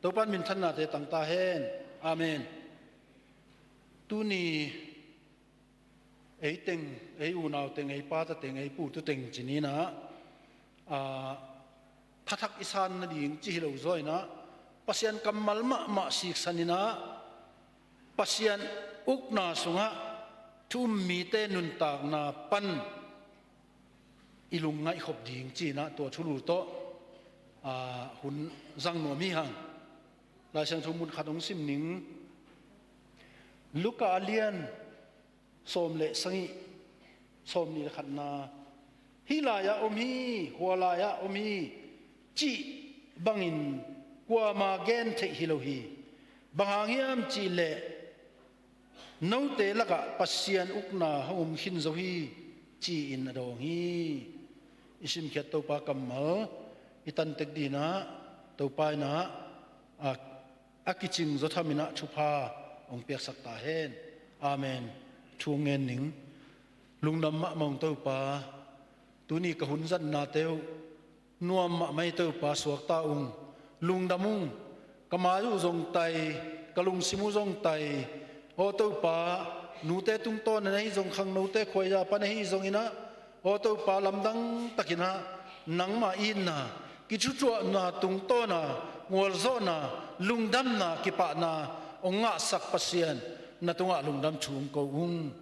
Topa in minthannate tang ta hen. Amen. Tuni ei teng, ei unau teng, ei pate teng, ei pute teng ci-in ah, aa, thathak i san nading ci hi lo zaw in ah Pasian kammal mahmah siksan in ah Pasian ukna sungah thu um mite nuntakna pan i lungngaih khop ding ci-in ah tua thulu tawh, aa, hun zang nuam hi hang. Lai Siangtho mun khat hong sim ning. Luka a lian sawm le sagih, sawmnih le khatna, "Hih lai-ah om hi, hua lai-ah om hi," cih bangin kuamah gen theih hi lo hi. Bang hang hiam cih leh Note lakah Pasian ukna hong um khin zo hi, ci-in a dawng hi. I simkhiat Topa kammal i tantek dinah Topa inah a, a kicing zawthaminah thupha hong piaksak ta hen. Amen. Thu ngen ning. Lungdam mahmah ung Topa. Tuni ka hun zatnate uh nuam mahmah hi Topa, suakta ung, lungdam ung. Ka mai uh zong tai, ka lungsim uh zong tai. Aw Topa, nute tungtawn in ahi zong, khangnote khuaia pan ahi zonginah, aw Topa, lamdang takinah nangmah itna, kithutuahna tungtawna ngualzawhna, lungdamna, kipahna hong ngahsak Pasian, na tungah lungdam thu hong ko ung.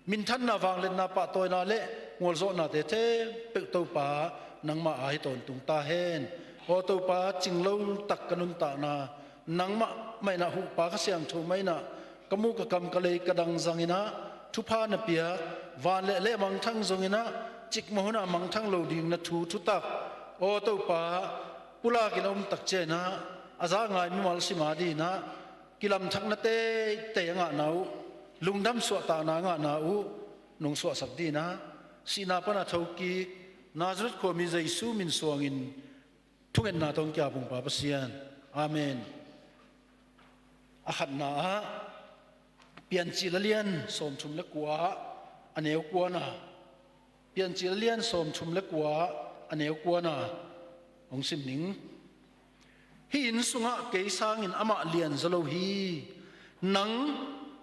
Minthanna, vangliatna, pahtawina le ngualzawhnate khempeuh Topa nangmah a hi tawntung ta hen. Aw Topa, cinglo tak ka nuntakna nangmah mah inah, huhpa Kha Siangtho mah inah ka mu, ka kam, ka lei, ka dang zanginah thupha na piak, van le leh mangthang zonginah cikmah hunah mangthang lo ding na thu thutak, aw Topa, pulakin a um tak cianginah a za ngai mimal sim a dinah kilamthakna teitei a ngahna uh, lungdam suahtakna a ngahna uh nong suahsak dinah, sihna pana thokik Nazareth khuami Jesu min suangin thungetna tawh hong ki-ap ung Pa Pasian. Amen. A khatna ah Piancil a lian sawmthum le kua, a neu kuana, Piancil a lian sawmthum le kua, a neu kuana hong sim ning. Hih inn sungah kei sangin amah lian zaw lo hi. Nang,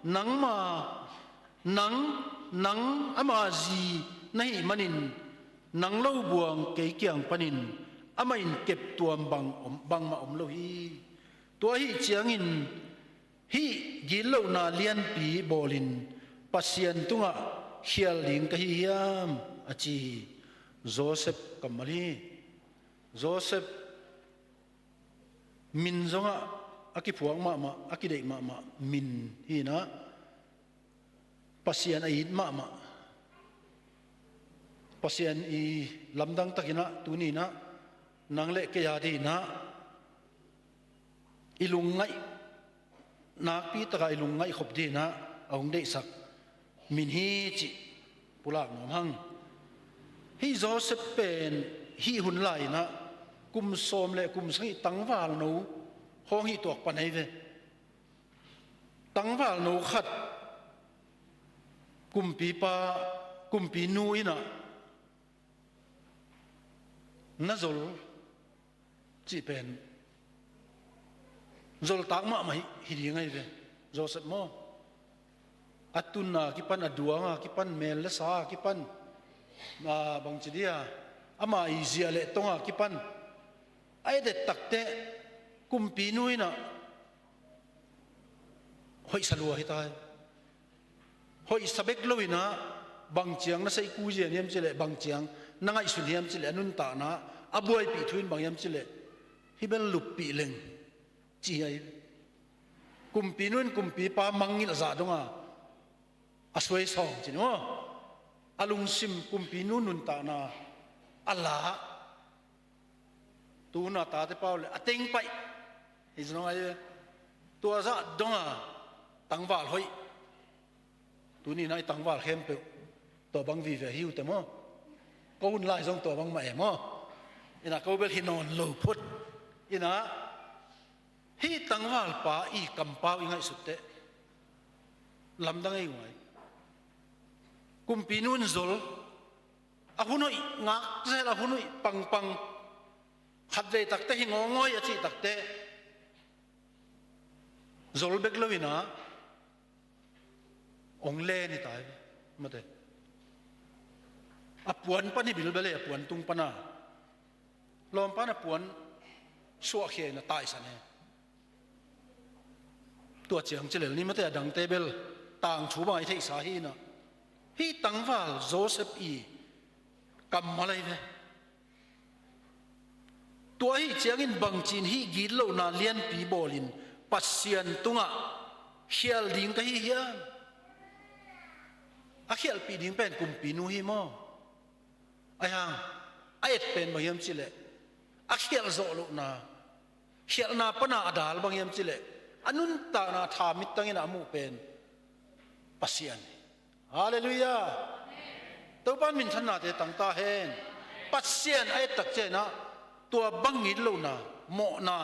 nangma, nang, nang ama zi na hih manin nang lo buang kei kiang panin amah in keptuam bang om, bangmah om lo hi. Tua ahih ciangin hih gitlohna lianpi bawlin Pasian tungah khial ding ka hi hiam, a ci hi. Joseph kammal hi. Joseph min zongah a kiphuak mahmah, a kideih mahmah min hinah, Pasian a it mahmah. Pasian i lamdang takinah tuninah nang le kei a dinah i lungngaih, nakpi takah i lungngaih khop dinah a hong deihsak min hi cih pulak nuam hang. Hih Joseph pen hih hun lai-inah kum sawm le kum sagih tangvalno hong hih tuak pan ahi ve. Tangvalno khat kumpipa, kumpinu inah na zol cih pen zoltak mahmah hi, hi ding ahi ve. Joseph maw, a tun a kipan, a duang a kipan, mel le sa a kipan, a, bangci dia, ama i zia le tong a kipan a et et takteh kumpinu inah hoihsa lua hi ta hi. Hoihsa bek loinah bangciang na seihku zian hiam cileh, bangciang na ngaihsun hiam cileh, a nuntakna a buaipih thu in bang hiam cileh, hih bel luppih leng ci hi. Kumpinu in kumpipa mangngilh zah donga a suaisawng cin aw, a lungsim kumpinu nuntakna a la. Tu hun a tate pau le a teng paih hi zong ahi ve. Tua zah donga tangval hoih. Tuni inah i tangval khempeuh tua bang vive hi uh teh maw? Ko hun lai zong tua bang mah e maw? Inah ko bel hi nawn lo phot. Inah hih tangvalpa i kampau i ngaihsut teh lamdang ei ngai. Kumpinu in zol, a hun hoih ngak zel, a hun hoih pangpang, khatvei takteh hi ngawngawih a cih takteh zol bek loinah hong len hi ta hi. Mate, a puan pan hi bilbel e, a puan tung pana lawmpa na puan suahkhia in a taisan e. Tua ciang cilel ni mate, a dangte bel tangthu bang a i theihsa hi inah, hih tangval Joseph i kammal ahi ve. Tua ahih ciangin bangci-in hih gitlohna lianpi bawlin Pasian tungah khial ding ka hi hiam? A khialhpih ding pen kumpinu hi maw? Ahi hang a et pen bang hiam cileh, a khialh zawh lohna, khialhna pana a dal bang hiam cileh, a nuntakna tha mittang inah a muh pen Pasian. Halleluiah. Topan minthannate tang ta hen. Pasian a et tak ciangin ah tua bang ngitlohna, mawhna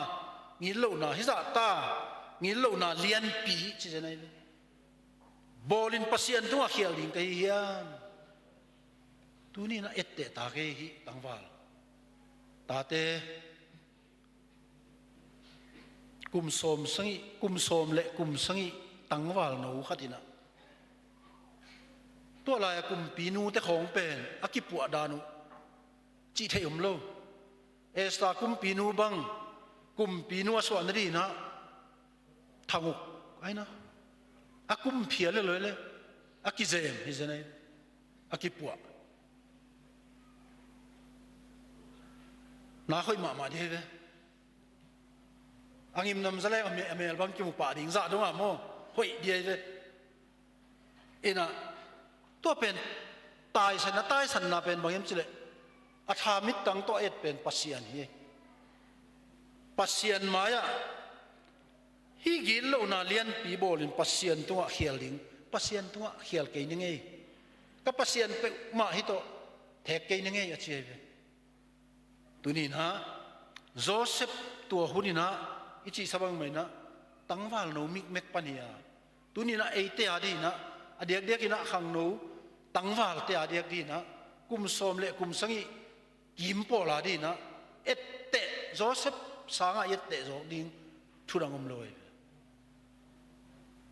ngitlohna, hih zahta ngitlohna lianpi ci zen ahi ve. Bawlin Pasian tungah khial ding ka hi hiam? Tuni-in ah etteh ta kei hih tangval. Tate, kum sawm sagih, kum sawm le kum sagih tangval no khat in ah, tua lai-a kumpinu te khawng pen a kipuah dan uh cih theih om lo. Esther kumpinu bang, kumpinu a suah nadingin ah thanguk ahi na, a kumphia le loi le a kizem hi zen ahi, a kipuah. Na hoih mahmah ding ahi ve. A ngimnam zaleng a me-, a mel bang kimu pah ding zah dong a maw, hoih ding ahi ve. In ah, tua pen taisanna, taisanna pen bang hiam cih leh, a tha mittang tawh a et pen Pasian hi. Pasian mai-ah hih gitlohna lianpi bawlin Pasian tungah khial ding, Pasian tungah khial kei ning ei. Ka Pasian peuhmah hih tawh thek kei ning ei, a ci ahi ve. Tuni-in ah Joseph tua hun in ah i cihsa bangmah in ah tangval no mikmek pan hi a, tuni-in ah eite a dingin ah, a diakdiakin ah khangno tangvalte a diak dingin ah, kum sawm le kum sagih kim pawl a dingin ah etteh, Joseph sangah i etteh zawk ding thu dang om lo hi.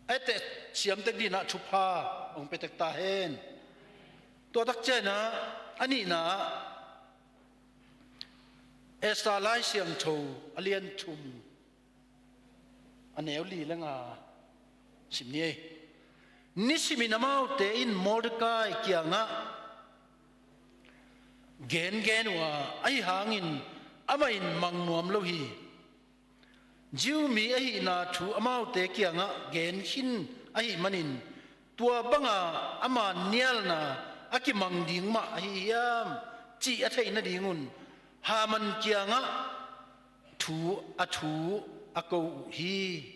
A etteh siam tek dingin ah thupha hong pia tek ta hen. Tua tak ciangin ah a nihna ah, Esther Lai Siangtho a lian thum, a neu li le nga sim ni ei. Nisimin amaute in Mordekai kiangah gengen uh a, ahi hangin amah in mang nuam lo hi. Jew mi ahihna thu amaute kiangah gen khin ahih manin, tua banga ama nialna a kimang ding mah ahi hiam, cih a theih nadingun Haman kiangah thu, a thu a ko uh hi.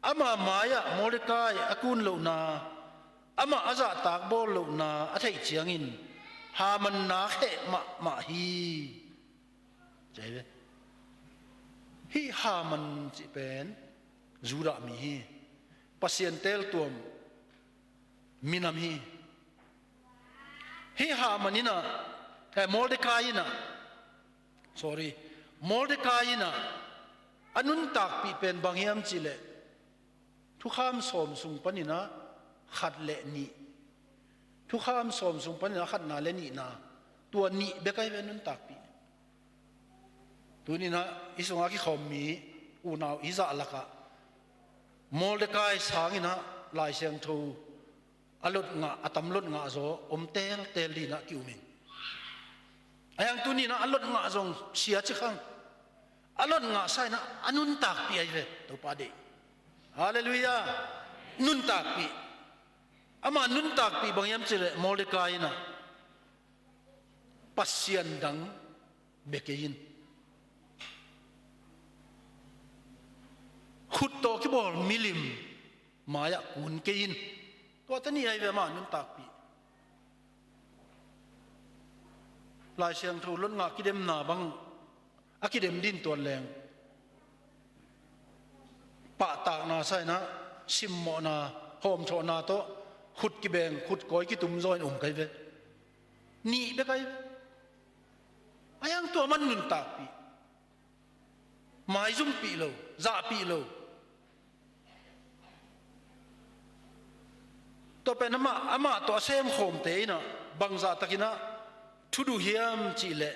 Ama mai-ah Mordekai a kun lohna, amah a zahtak bawl lohna a theih ciangin Haman na kheh mahmah hi. Ci hi ve. Hih Haman cih pen Judah mi hi. Pasian teeltuam minam hi. Hih Haman in ah, eh, Mordekai in ah, sorry, Mordekai in ah a nuntakpih pen bang hiam cih leh, Thukham sawm sung panin ah khat le nih. Thukham sawm sung panin ah khatna le nihna. Tua nih bek ahi ve nuntakpih. Tuni-in ah hih sungah kikhawm mi unau i zah lakah Mordekai sangin ah Lai Siangtho a lot ngah, a tam lot ngah zaw om teltel dingin ah ki-um ing. Ahi hang tuni-in ah a lot ngah zong sia ci khang. A lot ngah sa-in ah a nuntakpih ahi ve, Topa deih. Halleluiah. Nuntakpih. Ama nuntakpih bang hiam cih leh Mordekai in ah Pasian dang bia kei in. Khut tawh kibawl milim mai-ah kun kei in. Tua teni ahi ve ama nuntakpih. Lai Siangtho lot ngah kidemna bang a kidem ding tuan leng, pahtakna sa-in ah simmawhna, hawmthawhna tawh khut kibeng, khut kawi kitum zaw in um ka hi ve. Nih bek ahi ve. Ahi hang tua man nuntakpih. Maizumpih lo, zahpih lo. Tua pen amah, amah tawh a semkhawmte in ah bangzah takin ah thuduh hiam cih leh,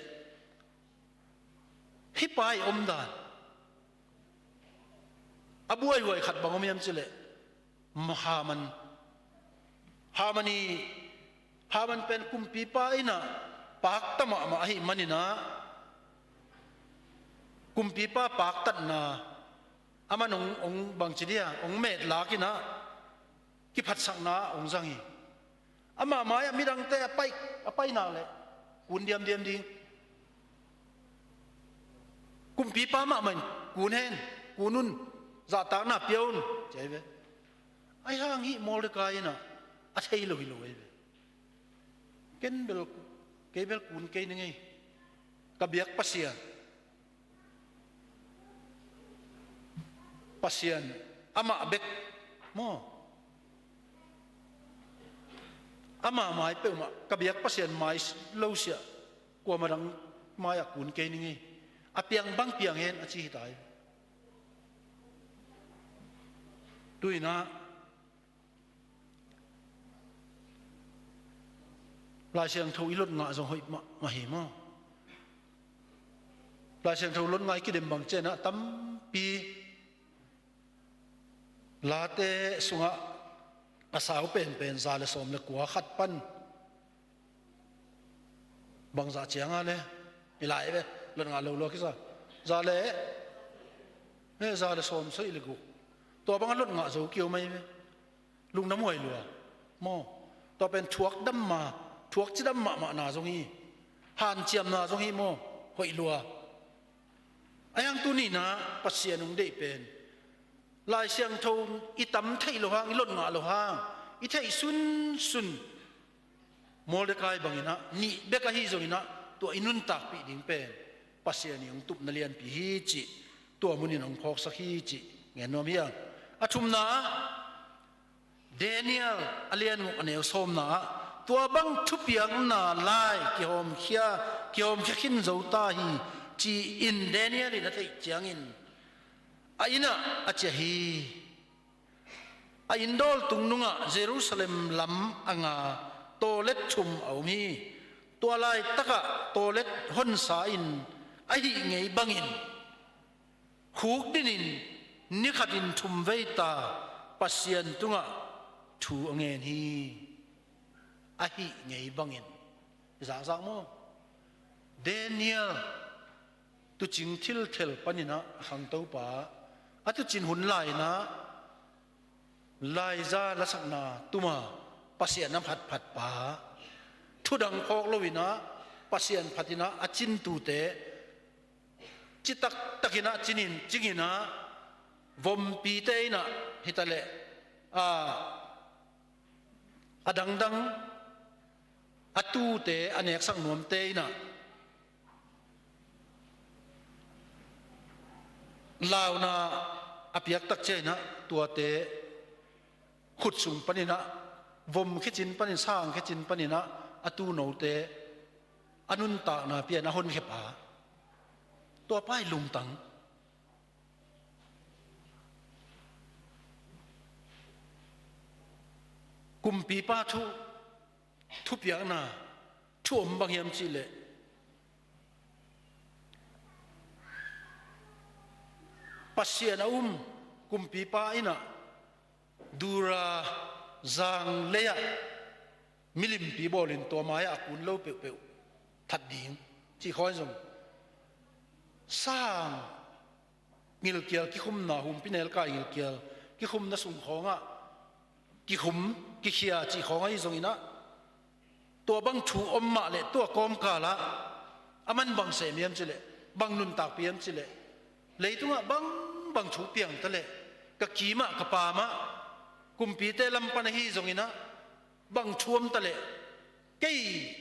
hih pa ii omdan a buaihuai khat bang om hiam cih leh, Haman. Haman ii, Haman pen kumpipa in ah pakta mahmah ahih manin ah, kumpipa paktatna, aman hong, hong bangci dia, hong metlak in ah kiphatsakna hong zang hi. Amah mai-ah midangte a pai, a pai nak leh kun diamdiam ding. Kumpipa mahmah in kun hen, kun un, zahtakna pia un, ci ahi ve. Ahi hang hih Mordekai in ah a thei lo hi lo ei ve. Ken bel, kei bel kun kei ning ei. Ka biak Pasian, Pasian amah bek maw? Amah mai peuhmah, ka biak Pasian mai lo siah kuamah dang mai-ah kun kei ning ei. A piang bang piang hen a ci hi ta hi. Tu-in ah Lai Siangtho i lot ngah zong hoih mahmah hi maw? Lai Siangtho lot ngah i kidem bang ciangin ah tampi Late sungah a sau penpen za le sawm le kua khat pan bangzah ciang a le i lai ve, lot ngah lo lua kisa. Za le, eh, za le sawm sawm le guk. Tua bang a lot ngah zo kio mai ve. Lungdam huai lua maw? Tua pen thuak dam ma, thuak cidam mahmahna zong hi, hanciamna zong hi maw? Hoih lua. A hiang tuni-in ah Pasian hong deih pen Lai Siangtho i tam theih loh hang, i lot ngah loh hang, i theih sunsun Mordekai bangin ah nih bek ahi zongin ah tua i nuntakpih ding pen Pasian i hong tupna lianpi hi cih tua munin hong phawksak hi cih ngen nuam hi ang. A thumna ah Daniel a lian guk a neu sawmna ah tua bang thupiakna lai kihawmkhia, kihawmkhia khin zo ta hi ci-in Daniel in a theih ciangin a inn ah a ciah hi. A inn dawl tung nungah Jerusalem lam a nga tawlet thum a om hi. Tua laitakah tawlet honsa in a hih ngei bangin khukdinin ni khatin thum vei ta Pasian tungah thu a ngen hi. A hih ngei bangin. Zahzah maw? Daniel tuucing thilthel panin ah a khangtopa, a tuucin hun lai-in ah laiza lasakna tuma Pasian a phatphatpa, thudang phawk loin ah Pasian phatin ah a cintute citaktakin ah cinin, cingin ah vompite in ah hitaleh, a, a dangdang a tuute a neksak nuamte in ah launa a piak tak ciangin ah tuate khut sung panin ah vom khicin panin, sang khicin panin ah a tuunote a nuntakna pian a honkhia pa, tua pa i lungtang. Kumpipa thu, thupiakna thu om bang hiam cihleh, Pasian a um kumpipa in ah Dura zang lei-ah milimpi bawlin tua mai-ah a kun lo peuhpeuh that ding cih khawng zong sang ngilkial kikhumna, humpinelkai ngilkial kikhumna sung khawngah kikhum, kikhia cih khawng ahi zongin ah tua bang thu om mah leh tua kawmkalah a man bang sem hiam cihleh, bang nuntakpih hiam cihleh, leitungah bang bang thu piang taleh ka kimah ka pamah kumpite lam pan ahi zongin ah bang thu om taleh kei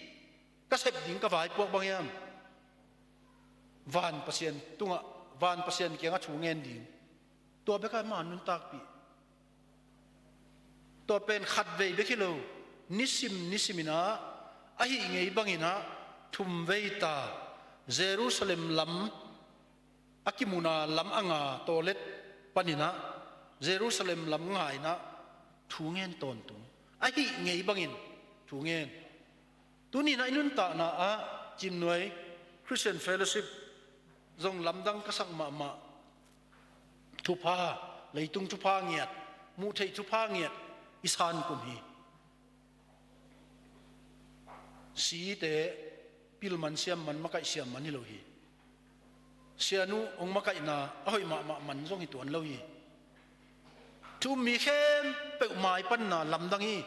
ka sep ding ka vaipuak bang hiam? Van Pasian tungah, van Pasian kiangah thu ngen ding. Tua bekah ma nuntakpih. Tua pen khatvei bek hi lo, nisim nisimin ah a hih ngei bangin ah thum vei ta Jerusalem lam a kimuna lam a nga tawlet panin ah Jerusalem lam nga-in ah thu ngen tawntung. A hih ngei bangin thu ngen. Tuni-in ah i nuntakna ah Cimnuai Christian Fellowship zong lamdang ka sak mahmah. Thupha, leitung thupha ngiat, muhtheih thupha ngiat i san kum hi. Site pilman siamman, makaih siamman hi lo hi. Sianu hong makaihna a hoih mahmah man zong hi tuan lo hi. Thu um mi khempeuh maipanna lamdang hi.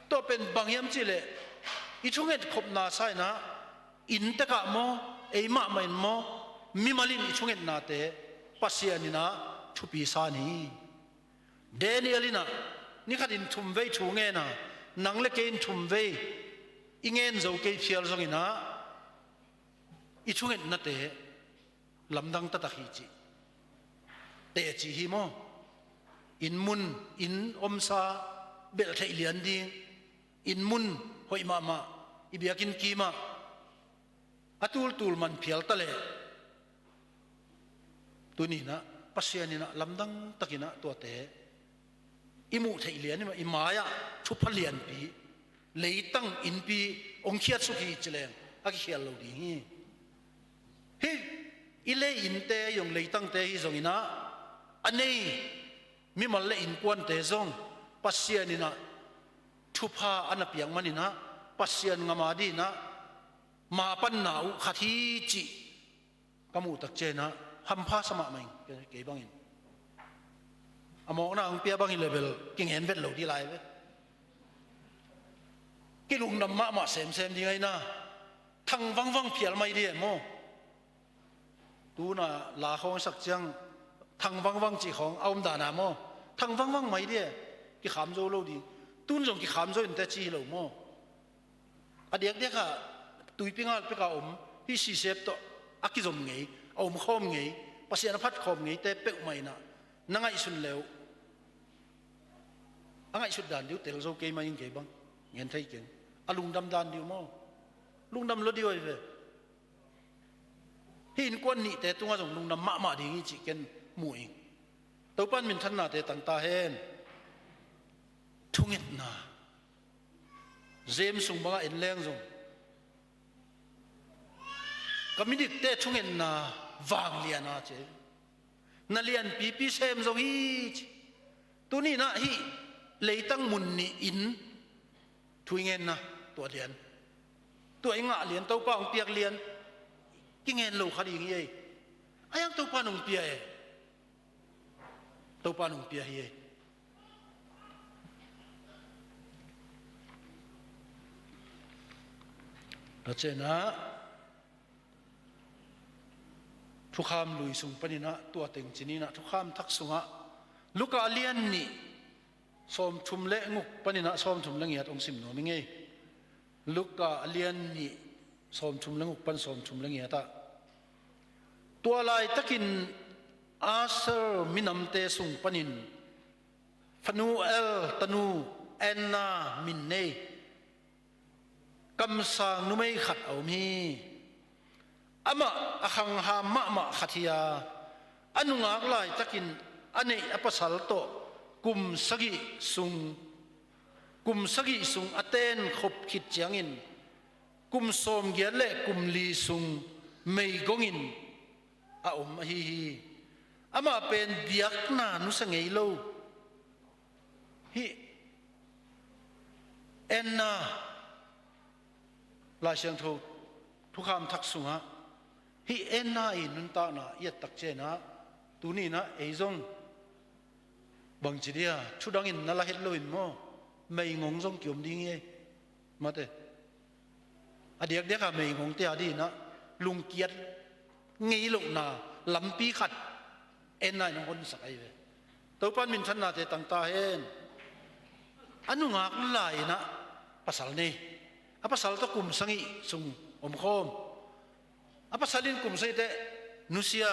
Tua pen bang hiam cihleh, i thunget khopna sa-in ah inntekah maw, ei mahmah in maw, mimal in i thungetnate Pasian in ah thupi sa ni. Daniel in ah Ni khatin thum vei thu ngen a, nang le kei in thum vei i ngen zo kei phial zongin ah, i thungetnate lamdang taktak hi cih teci hi maw? Inn mun, inn omsa belh theih lian ding, inn mun hoih mahmah, i biakinn kimah a tultul man phial ta leh, tuni-in ah Pasian in ah lamdang takin ah tuate i muh theih lian, i mai-ah thupha lianpi, leitang innpi hong khiatsuk hi ci leng a kikhial lo ding hi. Hih i lei innte zong, leitangte hi zongin ah, a nei mimal le innkuante zong Pasian in ah thupha a na piak manin ah, Pasian ngam a dingin ah mapanna uh khat hi cih ka muh tak ciangin ah hampha sa mahmah ing, kei, kei bangin. A mawkna hong pia bang hi leh bel kingen vet lo ding lai ve. Kilungdam mahmah semsem ding ahih manin ah, thang vangvang phial mai ding e maw? Tu-in ah la khawng sak ciang, thang vangvang cih khawng a om dan a maw? Thang vangvang mai ding e, kikham zo lo ding. Tu-in zong kikham zo in teh ci hi lo maw? A diakdiak ah tuipi ngal pek a om, hih sisep tawh a kizom ngei, a omkhawm ngei, Pasian a phatkhawm ngeite peuhmah in ah na ngaihsun le uh, a ngaihsut dan ding uh tel zo kei mai ing, kei bang. Ngen thei keng. A lungdam dan ding uh maw? Lungdam lo ding uh ahi ve. Hih innkuan nihte tungah zong lungdam mahmah ding hi cih ken mu ing. Topa'n minthannate tang ta hen. Thungetna. James sung bangah en leng zong, ka midikte thungetna vanglian a ci. Na lianpipi sem zo hi ci. Tuni-in ah hih leitang mun nih inn thu i ngenna, tua lian, tua i ngah lian, Topa hong piak lian kingen lo kha ding hi ei. A hiang Topa in hong pia e. Topa in hong pia hi ei. Tua ciangin ah Thukham Lui sung panin ah, tua teng ci-in ah, Thukham Thak sungah Luka a lian nih, sawmthum le guk panin ah sawmthum le giat hong sim nuam ing ei. Luka a lian nih, sawmthum le guk pan sawmthum le giat ah, tua laitakin Aser minamte sung panin Fanuel tanu Anna min nei, kamsang numei khat a om hi. Amah a khangham mahmah khat hi a, a nungak laitakin a neih a pasal tawh kum sagih sung, kum sagih sung a tenkhop khit ciangin, kum sawmgiat le kum li sung meigongin a om ahi hi. Amah pen biakna nusia ngei lo. Hih Anna, Lai Siangtho Thukham Thak sungah hih Anna i nuntakna i et tak ciangin ah, tuni-in ah ei zong bangci dia, thudangin na la het loin maw, meigong zong kiom ding hi ei. Mate. A diakdiak a meigongte a dingin ah lungkiat ngei lohna lampi khat Anna in hong honsak ahi ve. Topa'n minthannate tang ta hen. A nungak lai-in ah pasal nei. A pasal tawh kum sagih sung omkhawm. A pasal in kum sagih teh nusia,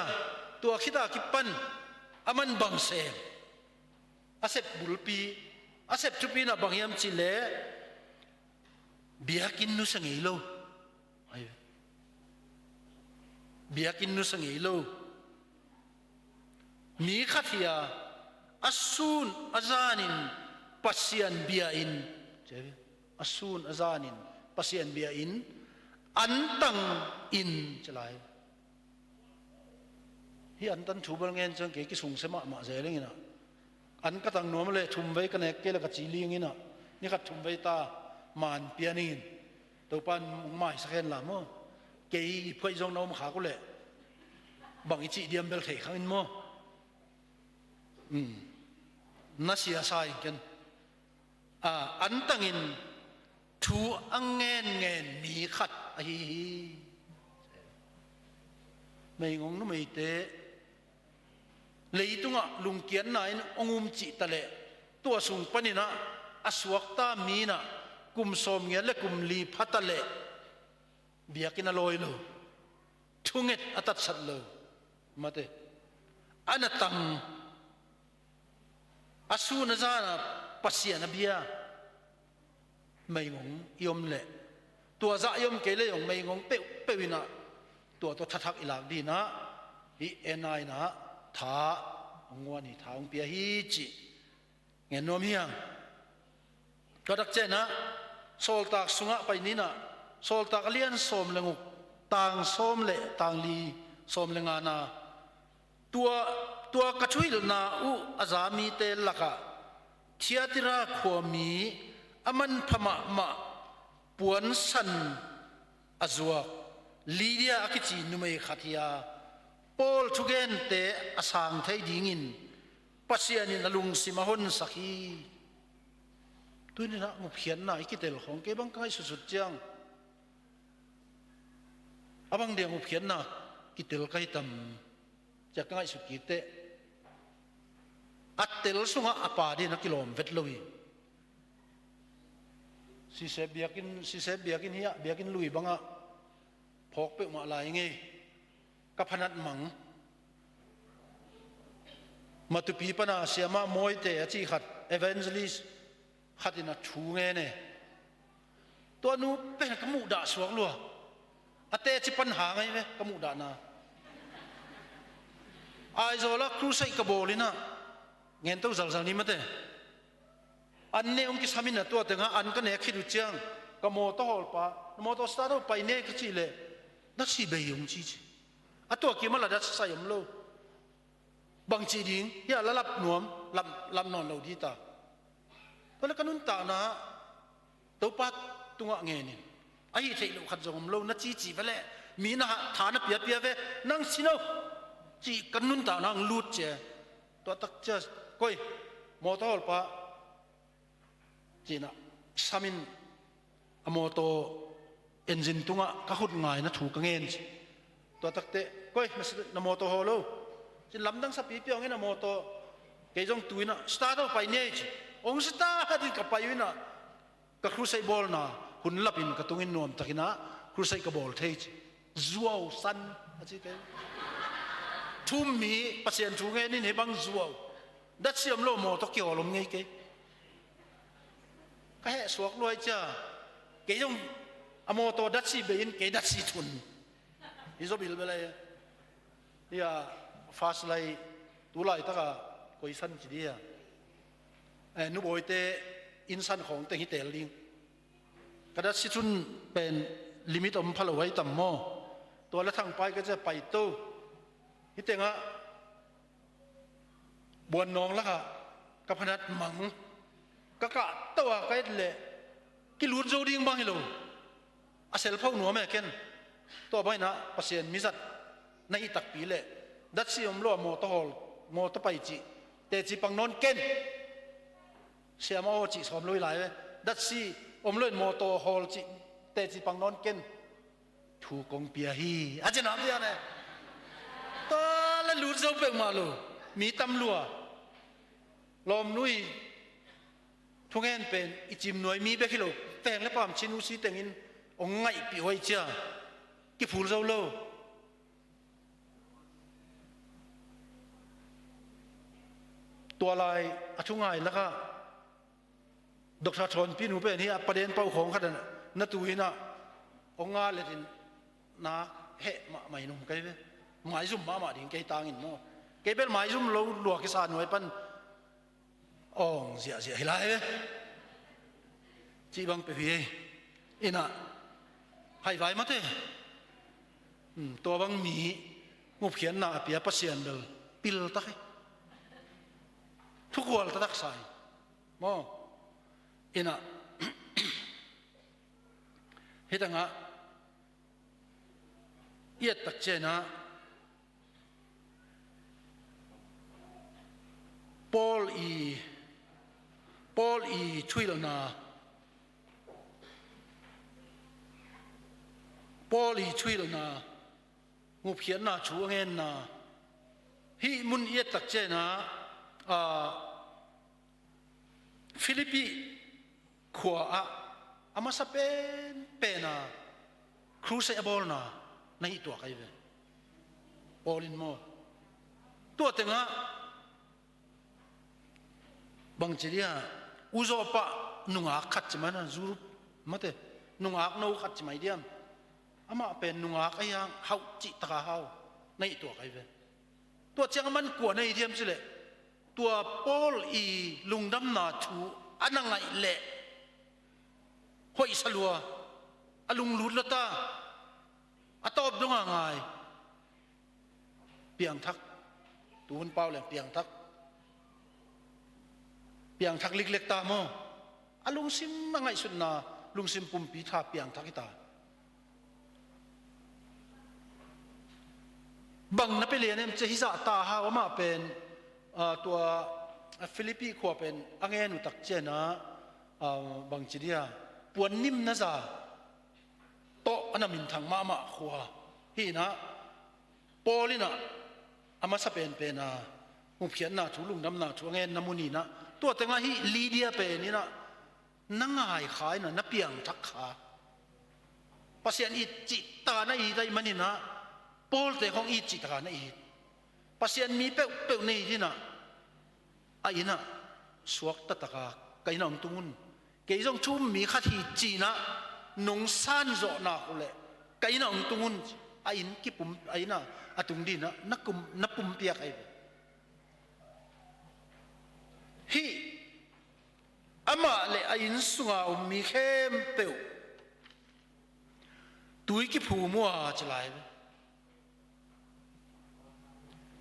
tua khit a kipan a man bang sem. A sep bulpi, a sep thupi-in ah bang hiam cih leh, biakinn nusia ngei lo. Ai, biakinn nusia ngei lo. Mi khat hi a, a sun a zanin Pasian bia-in, a sun a zanin Pasian bia-in, antangin ci lai. Hih antan thu bel ngen ciang kei kisungsia mahmah zel ing in ah. An ka tang nuam leh thum vei ka nek kei leh ka ci ling in ah. Ni khat thum vei ta man pia ning in. Topa'n hong maisak hen la maw. Kei phuaih zong na om khak uh leh bang i cih diam bel thei khang in maw. Um. Na sia sa ing ken. A, antangin thu a ngenngen mi khat ahi hi. Meigong numeite leitungah lungkiatna in hong um cih ta leh, Tua sung paninah a suakta mi inah kum sawmngiat le kum li phata leh biakinn a lawi lo, thunget a tatsat lo, mate, a na tang, a sun a zana Pasian a bia meigong i om leh, tua zah i om kei leh zong meigong peuhpeuh inah tua tawh thathak i lak dinah hih Anna inah tha hong nguan hi, tha hong pia hi cih ngen nuam hi hang. Tua tak cianah Sawltak sungah pai ninah, Sawltak a lian sawm le nguk, tang sawm le tang li, sawm le ngana, tua, tua ka thuhilhna uh a za mite lakah Thiatira khuami a manpha mahmah puansan a zuak Lydia a kici numei khat hi a, Paul thugente a sang thei dingin Pasian in a lungsim a honsak hi. Tuninah ngupkhiatna i kitel khawng kei bang ka ngaihsutsut ciang, a bang dia ngupkhiatna kitel ka hi tam ciah ka ngaihsut kik teh, a tel sungah a pa din a kilawm vet lo hi. Sisep biakinn, sisep biakinn hiah, biakinn lui bangah phawk peuhmah lai ngei. Ka phanat mang. Matupi pana siama Mawite a cih khat, evangelist khat in a thu ngen e. Tua nu pen ka muhdah suak lua. A teci pan hang ahi ve ka muhdahna. Aizawlah crusade ka bawl inah, ngen to zalzal ni mate. An ne hong kisam inah tua tengah an ka nek khit uh ciang, ka mawtaw hawlpa, na mawtaw start aw pai ne ka cih leh, datsi bei hong ci ci. A tua kimah la datsai om lo. Bang cih ding hiah la lap nuam, lap, lap nawn lo dita. Tua le ka nuntakna Topa tungah ngenin, ahi theih loh khat zong om lo, na cici ve leh, mi na tha na piapia ve, nang sin aw cih ka nuntakna hong lut cia. Tua tak cia, koi, mawtaw hawlpa, cinah samin a mawtaw engine tungah ka khut ngaina thu ka ngen ci. Tua takte, koi, na, na mawtaw haw lo. Cin lamdang sapipi hong in a mawtaw, kei zong tuinah start aw pai ni ei ci. Hong start in ka pai uh inah, ka crusade bawlna hun lapin ka tungin nuamtakinah crusade ka bawl thei ci. Zuau san a ci kei. Thummi Pasian thu ngenin hih bang zuau. Datsi om lo mawtaw kihawl om ngei kei. Ka heh suak luai cia. Kei zong a mawtaw datsi bei in kei datsi thun. Hi zaw bilbel ahi. Hia fast lai tu laitaka koisan ci dih hia. Eh, nubawite innsan khawng teng hi tel ding. Ka datsi thun pen limit om pha lo hai tam maw? Tua le thangpai ka cia paito. Hih tengah Buannawng lakah ka phanat mang. Ka kahto a ka et leh kilut zo ding bang hi lo. A selpho nuam e ken. Tua bang inah Pasian mizat na hih takpi leh datsi om lo a mawtaw hawl, mawtaw pai cih teci pang nawn ken. Siama aw cih sawm lo hi lai ve. Datsi om lo in mawtaw hawl cih teci pang nawn ken. Thu kong pia hi a ci nam pian e. Tua le lut zo peuhmah lo. Mi tam lua. Lawmnui thungen pen i cimnuai mi bek hi lo. Peng le pam cin usi tengin hong ngaihpih huai cia. Kiphul zo lo. Tua lai a thungai lakah Doctor Thawnpi nu pen hi a paden pau khawng khat na tu hi na, hong nga letin nak heh mahmah in um kei ve. Maizum mahmah ding kei tangin maw. Kei bel maizum lo lua kisa nuai pan awng ziahziah hi lai ve. Cih bang peuh hi ei. Inah haivai mate. Hmm, tua bang mi ngupkhiatna a pia Pasian bel pil tak hi. Thukhual taktak sa hi. Maw? Inah hih tangah i et tak ciangah Paul i, Paul i thuhilhna, Paul i thuhilhna, ngupkhiatna thu a ngenna, hih mun i et tak ciangah, a, Philippi khua ah a masa penpen a crusade a bawlna na hih tuak ahi ve. Paul in maw? Tua tengah bangci dia, uzawh pah nungak khat ci mai na, zu mate, nungak no khat ci mai diam? Amah pen nungak ahi hang hauh cih taka hau na hih tuak ahi ve. Tua ciang a man kua na hi diam cileh, tua Paul i lungdamna thu a na ngaih leh hoihsa lua, a lunglut lua ta, a tawp dong a ngai piangthak. Tu hun pau leng piangthak, piangthak liklek ta maw? A lungsim a ngaihsutna, lungsim pumpi tha piangthak hi ta. Bang na pia lian em ci hizah ta hau amah pen, ah, tua, ah, Philippi khua pen a ngen uh tak ciangin ah, ah, bangci dia, puannim na za tawh a na minthang mahmah khua hi in ah, Paul in ah a masa penpen a hupkhiatna thu, lungdamna thu a ngenna mun in ah, tua tengah hih Lydia pen in ah na ngai kha in ah, na piangthak kha. Pasian it cih taka na it ahih manin ah, Paul te khong it cih taka na it. Pasian mi peuhpeuh na it in ah, a inn ah suakta taka ka inn ah hong tung un. Kei zong thu um mi khat hi ci in ah nong san zawh nak uh leh ka inn ah hong tung un. A inn kipum, a inn ah a tung ding in ah na kum, na pumpiak ahi ve. Hih amah le a inn sunga um mi khempeuh tui kiphum uh a ci lai ve.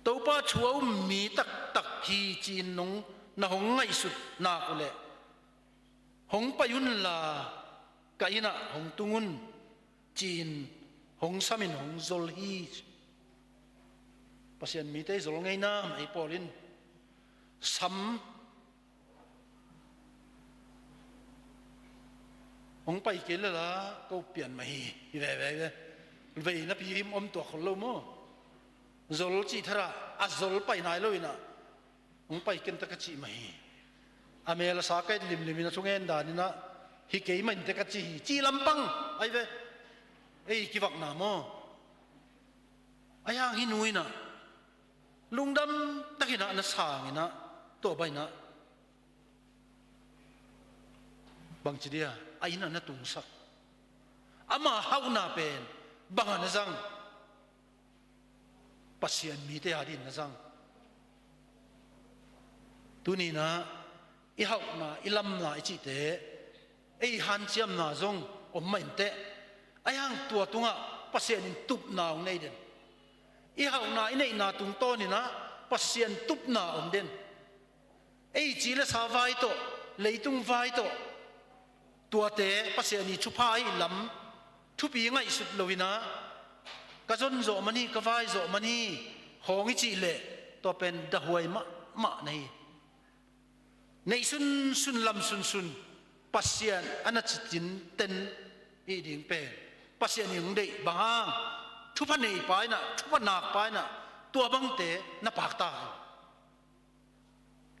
Topa thu a um mi taktak hi ci-in nong, na hong ngaihsut nak uh leh, hong pai unla ka inn ah hong tung un, ci-in hong samin hong zol hi. Pasian mite zol ngei nam ei Paul in sam hong pai kei lala ko pian mah hi, hi veve ve. Vei napi him om tuak khol lo maw? Zol cih thara a zol pai nai lo in ah hong pai ken ta ka cih mah hi. A mel a sa ka et limlim in a thungen dan in ah hi kei mah in te ka cih hi, cih lampang ahi ve. Ei kivakna maw? Ahi hang hih nu in ah lungdam takin ah na sang in ah, tua bang in ah bangci dia, a inn ah na tungsak. Ama hauhna pen bang ah na zang? Pasian mite a dingin na zang. Tuni in ah i hauhna, i lamna i cihte, ei hanciamna zong om mah in teh, ahi hang tua tungah Pasian in tupna hong nei den. I hauhna, i neihna tungtawn in ah Pasian tupna om den. Ei ci le sa vai tawh, leitung vai tawh, tuate Pasian i thupha ahih lam thupi ngaihsut lo in ah, ka zon zawh man hi, ka vai zawh man hi, hong i cih leh, tua pen dahuai mahmah na hi. Neih sunsun, lam sunsun, Pasian a na citin ten i ding pen, Pasian i hong deih bang hang, thupha nei pa in ah, thupha nak pa in ah, tua bangte na pakta hi.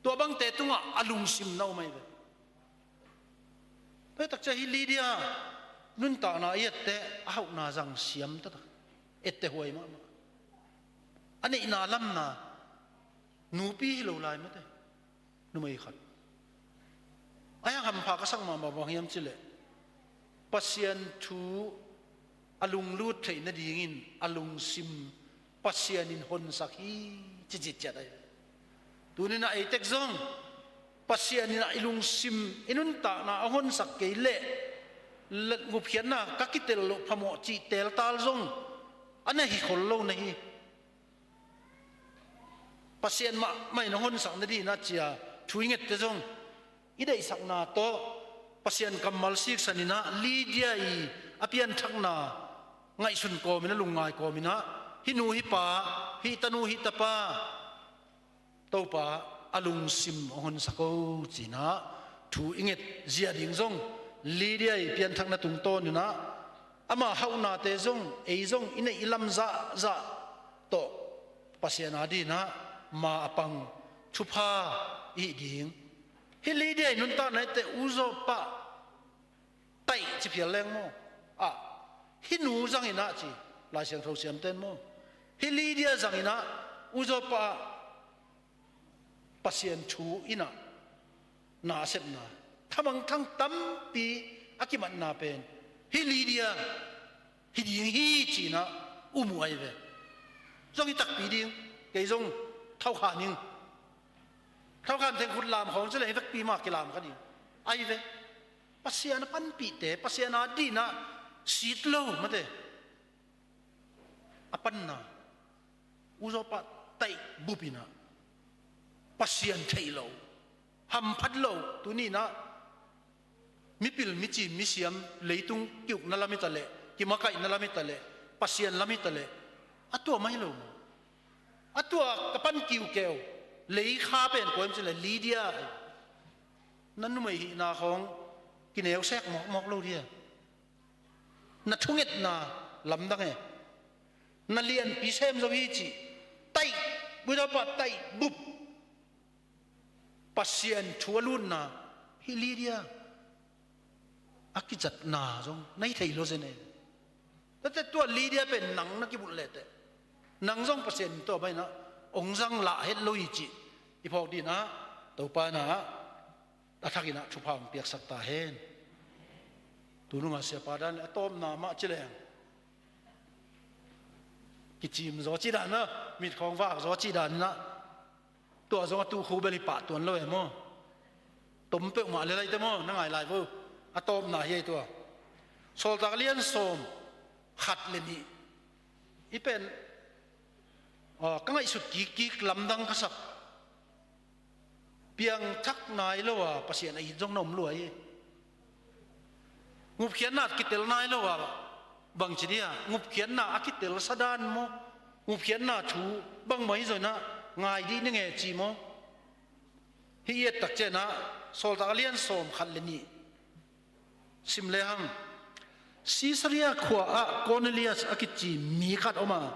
Tua bangte tungah a lungsim na om ahi ve. Tua hi takcia hih Lydia nuntakna i et teh a hauhna zang siam taktak. Etteh huai mahmah. A neihna lamna nupi hi lo lai mate. Numei khat. Ahi hang hampha ka sak mahmah bang hiam cih leh, Pasian thu a lunglut theih nadingin a lungsim Pasian in honsak hi, ci citciat ahi. Tuni in ah ei tek zong Pasian in ah i lungsim, i nuntakna a honsak kei leh, la-, gupkhiatna ka kitel loh phamawh cih teltal zong a na hi khol lo na hi. Pasian mahmah in a honsak nading in ah cia thu i ngette zong i deihsakna tawh Pasian kammal siksan in ah Lydia i a pianthakna ngaihsun kawm in ah, lungngai kawm in ah, hih nu hih pa, hih tanu hih tapa, Topa a lungsim hong honsak o ci in ah thu i nget zia ding zong Lydia i pianthakna tungtawn in ah, ama hauhnate zong, ei zong i neih i lam zahzah tawh Pasian a dingin ah ma a pang thupha i hih ding Hih Lydia i nuntakna i teh, u zawpa taih ci phial leng maw? Ah, hih nu zangin ah ci, Lai Siangtho siamten maw? Hih Lydia zangin ah, u zawpa ah Pasian thu in ah na a sepna, thamangthang tampi a kimatna pen hih Lydia hi ding hi ci-in ah um uh ahi ve. Zong hi takpi ding, kei zong thokhan ing. Thokhan theng khut lam khawng ci leng hi vekpi mah kilam kha ding ahi ve. Pasian a panpihte, Pasian a dihna sit lo mate. A panna, u zawpa taih bup in ah, Pasian theih lo, hamphat lo, tuni in ah mipil, micim, misiam, leitung kiukna lam hi ta leh, kimakaihna lam hi ta leh, Pasian lam hi ta leh, a tua mah hi lo maw? A tua ka pan kiukeu, leikha pen kua hiam ci leh Lydia hi. Na numei hihna khawng kineu sek mawkmawk lo dia? Na thungetna lamdang e. Na lianpi sem zo hi cih, taih, u zawpa taih bup, Pasian thu a lutna, hih Lydia a kizatna zong na hi thei lo zen e. Tate tua Lydia pen nang na kibulh lehteh, nang zong Pasian in tua bang in ah hong zang lah het lo hi cih i phawk ding in ah, Topa in ah a thak in ah thupha hong piaksak ta hen. Tu nungah siapa dan le a tawpna mah ci leng, kicim zaw cih dan a, mit khawng vak zaw cih dan in ah, tua zong a tu khu bel hi pah tuan lo e maw? Tom peuhmah le laite maw, na ngai lai vo. A tawpna hi ei tua. Sawltak a lian sawm, khat le nih. I pen, ah, ka ngaihsut kikkik lamdang ka sak. Piangthak nai lo a Pasian a it zong na om lua hi. Ngupkhiatna kitel nai lo a, bangci dia, ngupkhiatna a kitel sa dan maw? Ngupkhiatna thu bangmah hi zong in ah ngai dih ning e ci maw? Hih i et tak ciangin ah, Sawltak a lian sawm, khat le nih sim lehang, Caesarea khua ah Cornelius a kici mi khat om a,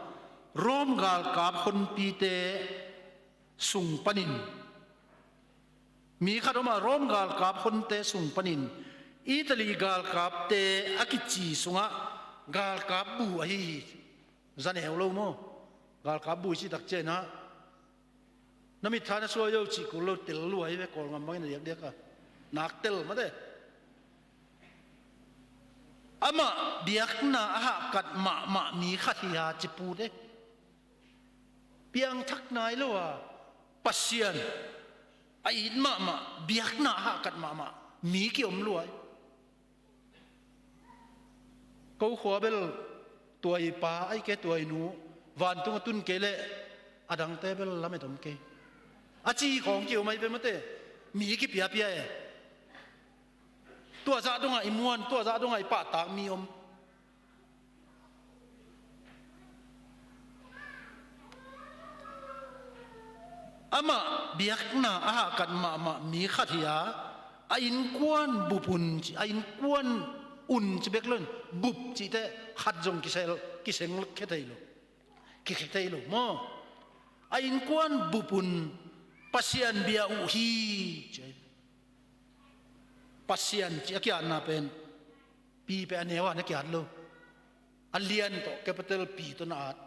Rom galkap honpite sung panin, mi khat om a, Rom galkap honte sung panin Italy galkapte a kici sungah galkap bu ahi hi. Za neu lo maw? Galkap bu i cih tak ciangin ah, na mittha na suai zo cih kul lo, tel lua hi ve, Kawlgam bangin a diakdiak a, nak tel mate. Amah biakna a hahkat mahmah mi khat hi a, ci pute. Piangthak nai lo a, Pasian a it mahmah, biakna a hahkat mahmah mi kiom lua hi. Ko khua bel tuaipa ahih kei, tuainu vantung a tun kei leh a dangte bel lamet om kei, a ci khawng kiom ahi ve mate. Mi kipiapia e. Tua zah dongah i muan, tua zah dongah i pahtak mi om. Amah biakna a hahkat mahmah mi khat hi a, a innkuan bup un ci, a innkuan un ci bek lo in, bup cihte khat zong kisel, kiseng khia thei lo, kikhia thei lo maw? A innkuan bup un Pasian bia uh hi ci. Pasian ci a kiatna pen, pi pen a neu a na kiat lo. A lian tawh, capital P tawh na at.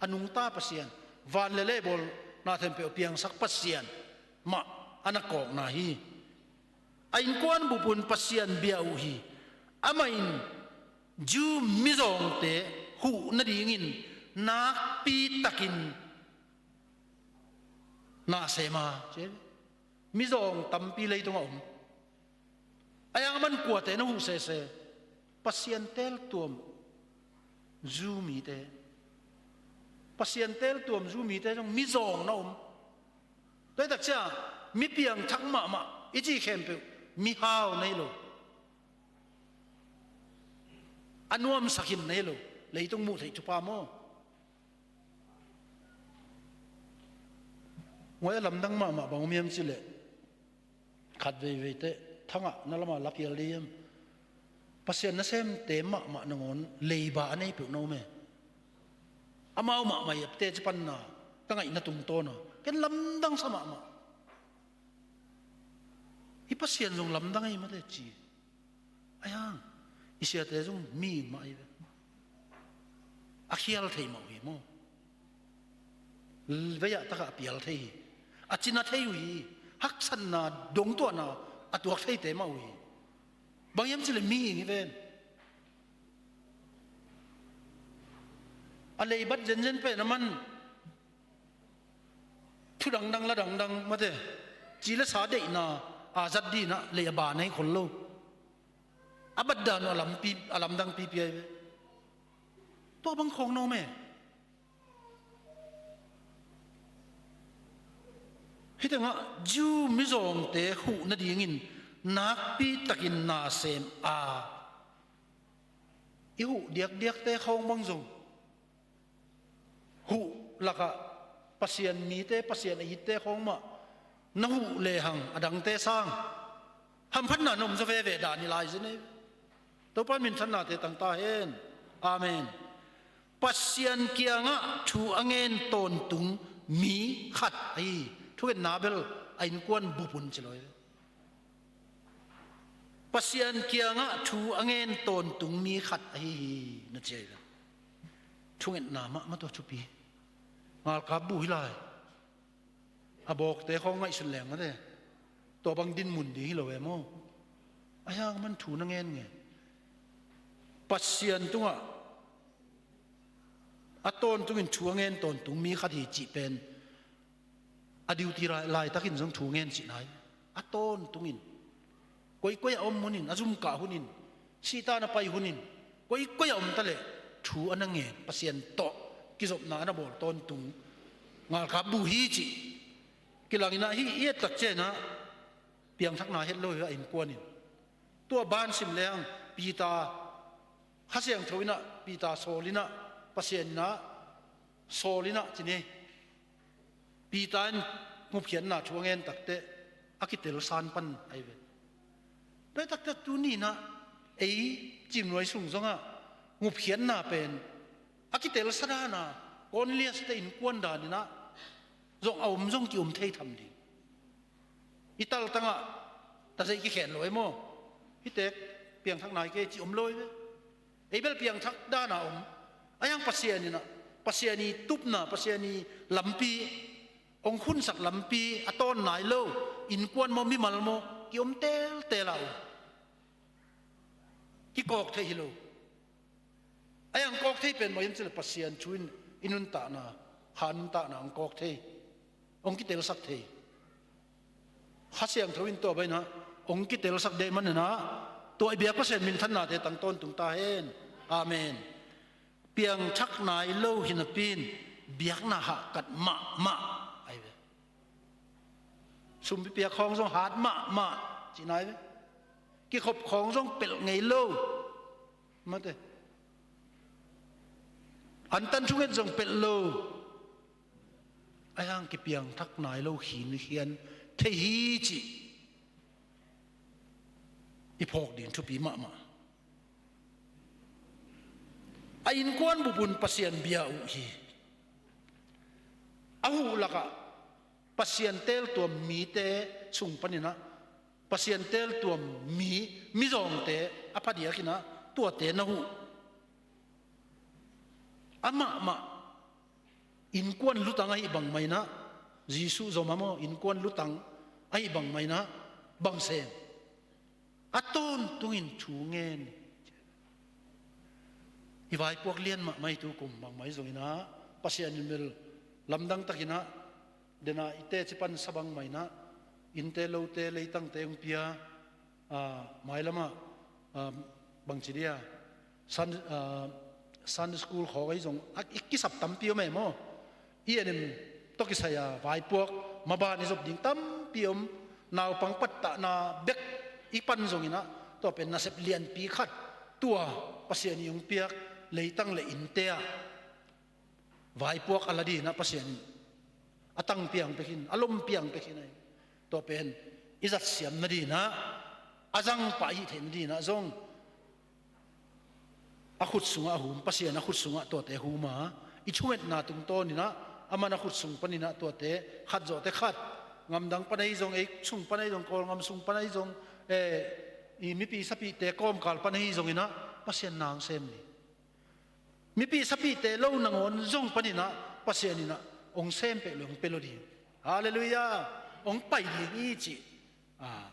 A nungta Pasian, van le lei bawlna thempeuh piangsak Pasian mah a na kawkna hi. A innkuan bup un Pasian bia uh hi. Amah in Jew mizawngte huh nadingin nakpi takin na sem a, ci. Mizawng tampi leitungah om. A yang man kuate na huh sese, Pasian teeltuam Jew mite, Pasian teeltuam Jew mite zong mizawng na om. Tua hi tak ciang, mi piangthak mahmah i cih khempeuh mihau na hi lo. A nuamsak him na hi lo. Leitung muh theih thupha maw? Nguai a lamdang mahmah bang om hiam cih leh, khat veivei teh thangah na lamah la phial dih hiam? Pasian nasemte mahmah nangawn leiba a nei peuh na om e. Amau mahmah i apte ci panna ka ngaihna tungtawn a, ken lamdang sa mahmah. Pasian zong lamdang ei mate ci. Ahi hang i siate zong mi mah ei ve. A khial thei mah uh hi maw? Vei-ah takah a pial thei hi. A cina thei uh hi. Haksatna, dongtuahna a tuak theite mah uh hi. Bang hiam cileh mihing hi ven. A leibat zenzen pen a man thu dangdang la dangdang mate, ci le sa deihna a zat dinah lei a ba nei khol lo. A bat dan uh a lampi, a lamdang pipi ahi ve. Tua bang khawng no me. Hih tengah Jew mizawngte huh nadingin nakpi takin nasem a i huh diakdiakte khawng bang zong, huh lakah Pasian mite, Pasian a itte khawng mah na huh lehang a dangte sang hamphatna na om zaw veve dan i lai zen ei. Topa in minthannate tang ta hen. Amen. Pasian kiangah thu a ngen tawntung mi khat ahi. Thungetna bel a innkuan bup un ci lo hi. Pasian kiangah thu a ngen tawntung mi khat ahi hi, na ci ahi ve. Thungetna mahmah tua thupi. Ngalkap buh hi lai. A bawkte khawng ngaihsun leng mate, tua bang dinmun ding hi lo e maw? Ahi hang man thu na ngen ngen. Pasian tungah a tawntungin thu a ngen tawntung mi khat hi cih pen a duty lai, laitakin zong thu ngen cihna hi. A tawntungin, koikoi a om hunin, a zumkah hunin, sihtan a pai hunin, koikoi a om taleh thu a na ngen, Pasian tawh kizopna a na bawl tawntung ngalkap buh hi cih kilanginah hih i et tak cianah piangthakna het lo hi a innkuanin. Tua ban sim lehang Peter, Kha Siangtho inah Peter sawl inah, Pasian inah sawl inah ci ni. Peter in ngupkhiatna thu a ngen takteh a kitelsan pan ahi ve. Tua hi takteh tuni inah ei cimnuai sung zongah ngupkhiatna pen a kitelsa dana Cornelius te innkuan daninah zong a om zong ki-om thei tham ding. I taltangah tazeih kikhen lo ei maw? Hihte piangthakna hi kei ci om lo ei ve. Ei bel piangthak dana om. Ahi hang Pasian inah, Pasian i tupna, Pasian i lampi, hong khunsak lampi a tawn nai lo innkuan maw, mimal maw, ki-om teltel a om. Kikawk thei hi lo. Ahi hang kawk thei pen maw hiam cileh Pasian thu in i nuntakna, kha nuntakna hong kawk thei, hong kitelsak thei. Kha Siangtho in tua bainah hong kitelsak deh maninah tua i biak Pasian minthannate tang tawntung ta hen. Amen. Piangthak nai lo hi napi in biakna hahkat mahmah ahi ve. Sumpi piak khawng zong hat mahmah cihna ahi ve. Kikhop khawng zong pelh ngei lo. Mate. Antan thunget zong pelh lo. Ahi hang kipiangthak nai lo khin khian thei hi cih i phawk ding thupi mahmah. A innkuan bupun Pasian bia uh hi. A huh lakah Pasian teeltuam mite sung paninah Pasian teeltuam mi, mizawngte a phadiakinah tuate na huh. Amahmah innkuan lutang ahi bangmainah Jesuh zom a maw, innkuan lutang ahi bangmainah bang sem? A tawntungin thu ngen. I vaipuak lian mahmah i tukum bangmah i zonginah Pasian in bel lamdang takinah dena i teci pansa bangmainah innte lote leitangte hong pia. Mailamah bangci dia Sunday school khawk ahi zong a i kisap tampi om e maw? I enem tawh kisai a vaipuak maban i zop ding tampi om. Naupang pattahna bek i pan zonginah tua pen nasep lianpi khat, tua Pasian i hong piak leitang le innte ah vaipuak a la dinah Pasian in a tangpiang pekin, a lompiang pekin ahi. Tua pen i zatsiam nadinah a zangpah i hih theih nadinah zong a khut sungah a hum, Pasian a khut sungah tuate huma i thungetna tungtawninah aman a khut sung paninah tuate khat zawhte khat Ngamdang pan ahi zong, ei sung pan ahi zong, Kawlngam sung pan ahi zong, eh, i mipi sapihte kawmkal pan ahi zongin ah Pasian na hong sem ni. Mipi sapihte lo nangawn zong panin ah Pasian in ah hong sem peuh lo, hong pia lo ding. Halleluiah. Hong pai ding hi cih, ah,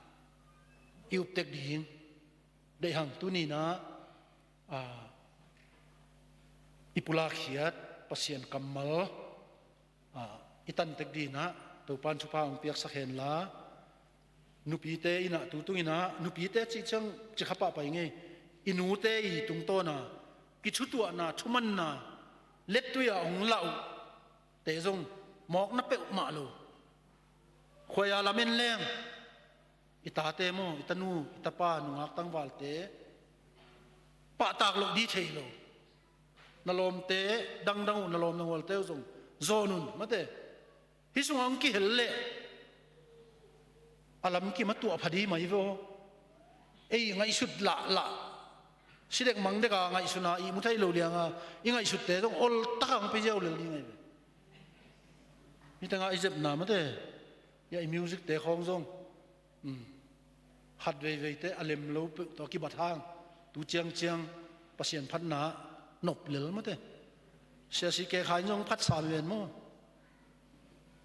i uptek ding. Deih hang tuni-in ah, ah, i pulak khiat Pasian kammal, ah, i tantek dingin ah Topa'n thupha hong piaksak hen la, nupite in ah, tu tungin ah, nupite cih ciang cikha pahpah ing ei, i nute i tungtawn a kithutuahna, thumanna, lettui-a hong lah uhte zong mawkna peuhmah lo. Khuai-a lam en leng, i tate maw, i tanu, i tapa, nungak tangvalte pahtak loh ding thei lo. Na lawmte dangdang uh, na lawm na gualte uh zong zawn un, mate. Hih sungah hong kihel leh a lamkim a tuah pha ding mah hi ve aw. Ei ngaihsut lahlah, si dek mang dek a ngaihsun a ihmu thei lo liang a i ngaihsutte zong ol tak a hong pia ziau lel ding ahi ve. Hih tengah i zepna, mate, hiah i music-te khawng zong, um, khat veiveite a lem lo peuh tawh a kibat hang, tu ciangciang Pasian phatna nop lel, mate. Sia C K Khai in zong phatsa ven maw.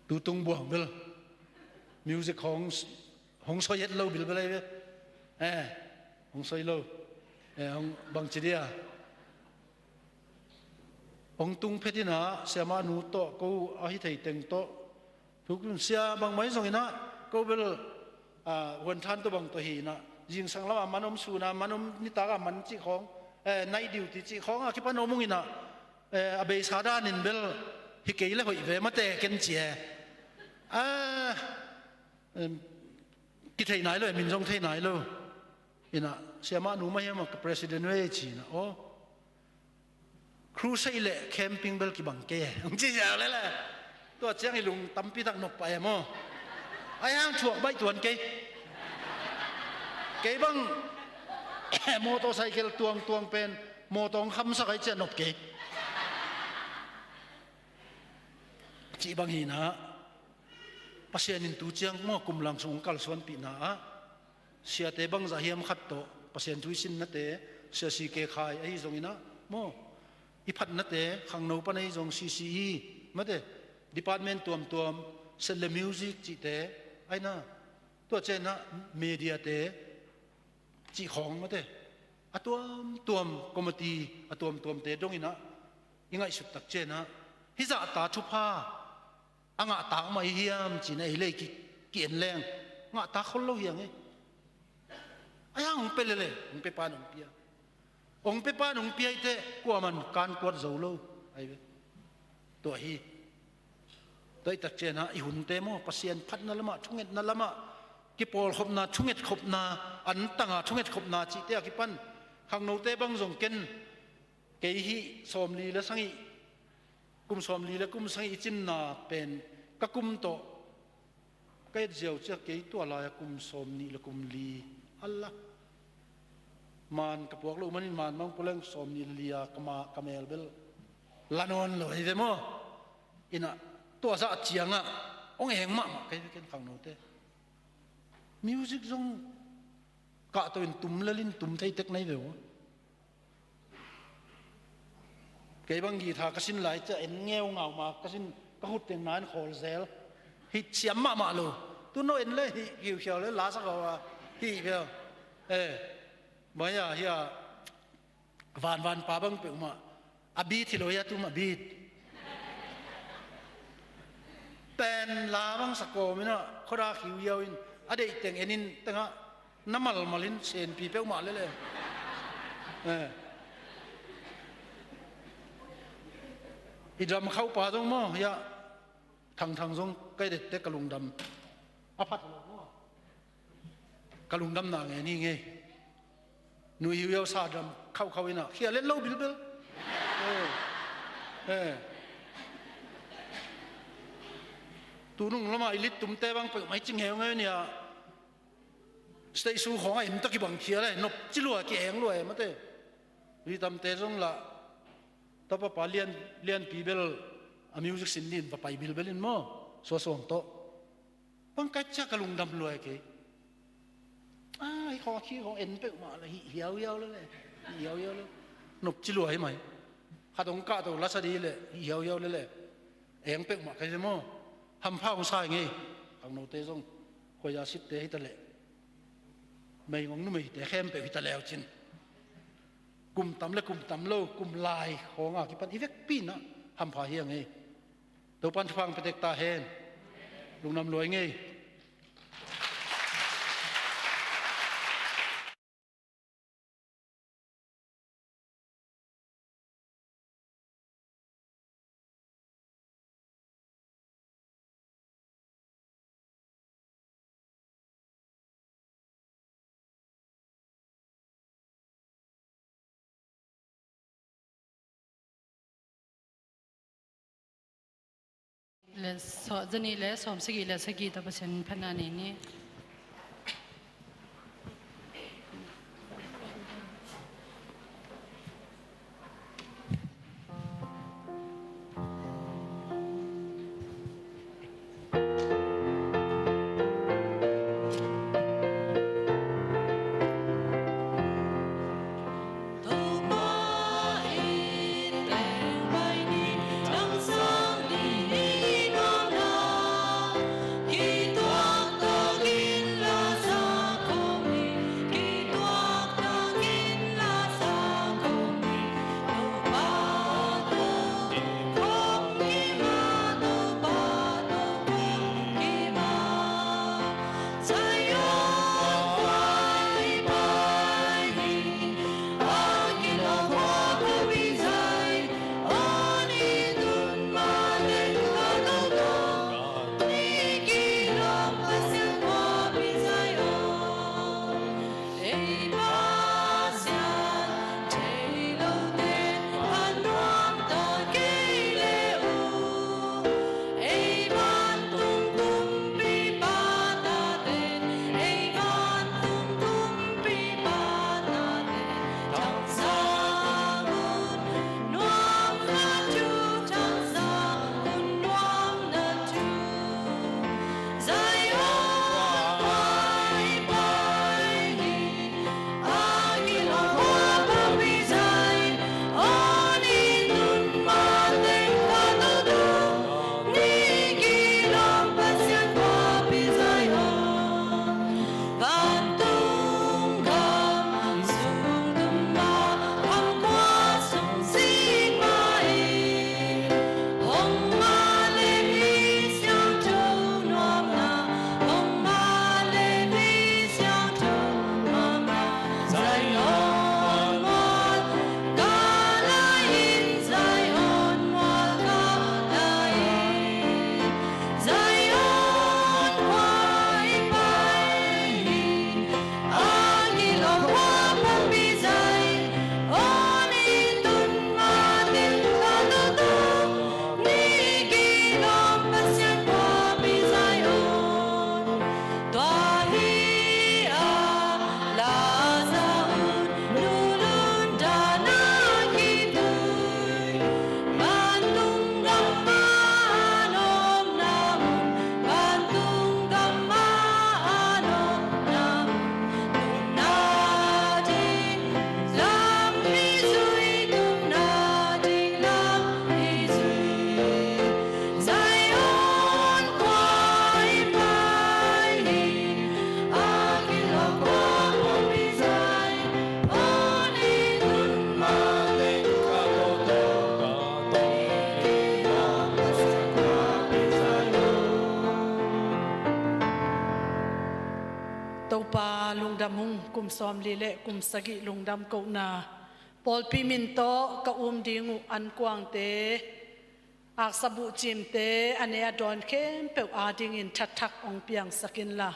Tu tung buang bel music hong, hong soi het lo bilbel ahi ve. Eh, hong soi lo. Eh, hong bangci dia, hong tung phet in ah, siamah nu tawh, ko a hi thei teng tawh, thuk in sia bangmah hi zongin ah, ko bel, ah, Huan Than tawh bang tawh hi in ah, zingsang lamah man om, sun a man om, nitak a man cih khawng, eh, night duty cih khawng a kipan om ung in ah, eh, a beisa danin bel hi kei le hoih ve, mate, ken ci e. Ah, em, kithei nai lo, min zong thei nai lo. In ah, siamah nu mah hiam ah ka president ve ci in ah, aw, crusade le camping bel kibang kei e, hong ci ziau lel e. Tua ciang i lung tampi tak nop pah e maw. Ahi hang thuak baih tuan kei. Kei bang motorcycle tuangtuang pen mawtaw hong khamsak ahih ciang nop kei. Cih bang hi in ah, Pasian in tu ciang maw, kum lang sung hong kalsuanpihna ah, siate bangzah hiam khat tawh Pasian thu i sinnate, Sia C K Khai ahi zongin ah maw, i phatnate, khangno pan ahi zong C C E, mate, department tuamtuam, set le music cihte, ahi na, tua ciang ah mediate cih khawng, mate, a tuamtuam committee, a tuamtuamte dongin ah i ngaihsut tak ciang ah, hih zahta thupha a ngahtak mah i hiam ci in ah ei le ki, ki-en leng ngahtak khol lo hi hang e. Ahi hang hong pia lel e, hong pia pan hong pia. Hong pia pan hong pia hi teh kuaman kan kuat zo lo ahi ve. Tua hi. Tua hi tak ciang ah i hunte maw, Pasian phatna lamah, thungetna lamah, kipawlkhopna, thungetkhopna, antanga thungetkhopna cihte a kipan, khangnote bang zong ken, kei hih sawmli le sagih, kum sawmli le kum sagih i cinna pen ka kum tawh ka et ziau ciang kei tua lai-a kum sawmnih le kum li, Allah, man ka puak loh manin man bang pua leng sawmnih le li-a ka ma, ka mel bel la nawn lo hi ve maw. In ah tua zah ciangah hong eng mahmah kei ve ken khangnote. Music zong kahto in tum lel in tum thei tek na hi ve uh. Kei bang guitar ka sin lai ciang en ngeungau ma ka sin, ka khut teng na en khawl zel. Hih siam mahmah lo. Tu no en le hih khiukhiau le la sak a hih phiau. Eh, mai a hih a vanvan pa bang peuhmah a beat hi lo hia, tum a beat pen la bang sa kawm in ah khuada khiuhiau in a deih teng en in tengah na malmal in senpi peuhmah lel e. Eh. I dam khauhpa zong maw, hiah Thangthang zong ka i dette ka lungdam a phat lo maw. Ka lungdamna ngen hi ngei. Nui hiuhiau sa dam khauhkhauh in ah khia let lo bilbel. Eh. Eh. Tunung lamah i lit tumte bang peuhmah i cing heungeu ni ah. Stage show khawngah en tawh kibang khia le, nop ci lua, ki-eng lua e mate. Ri tamte zong lah, tapa pa lian, lianpi bel a music sin din va pai bilbel in maw, suasuang tawh. Bang ka et ciang ka lungdam lua hi kei. A, hi khawng, hi khawng en peuhmah le, hih hiauhiau le le, hih hiauhiau le. Nopci lua hi mai. Khat hong kahto lasa dih le, hih hiauhiau le le. Eng peuhmah ka hi maw. Hampha hong sa hi ngei. Khangnote zong, khuaia sitte hi ta leh, meigong numeite khempeuh hi ta leu cin, kum tam le kum tam lo, kum lai khawng a kipan i vekpi in ah hampha hi a ngei. Topa'n thupha hong pia tek ta hen. Lungdam lua hi ngei. Le sawm, za nih le sawm sagih le sagih tawh Pasian phatna nei ni. Topa lungdam ung. Kum sawmli le kum sagih lungdam kohna, pawlpi min tawh ka um ding uh ankuangte, aksa buhcimte, a ne a dawn khempeuh adingin thathak hong piangsak inla,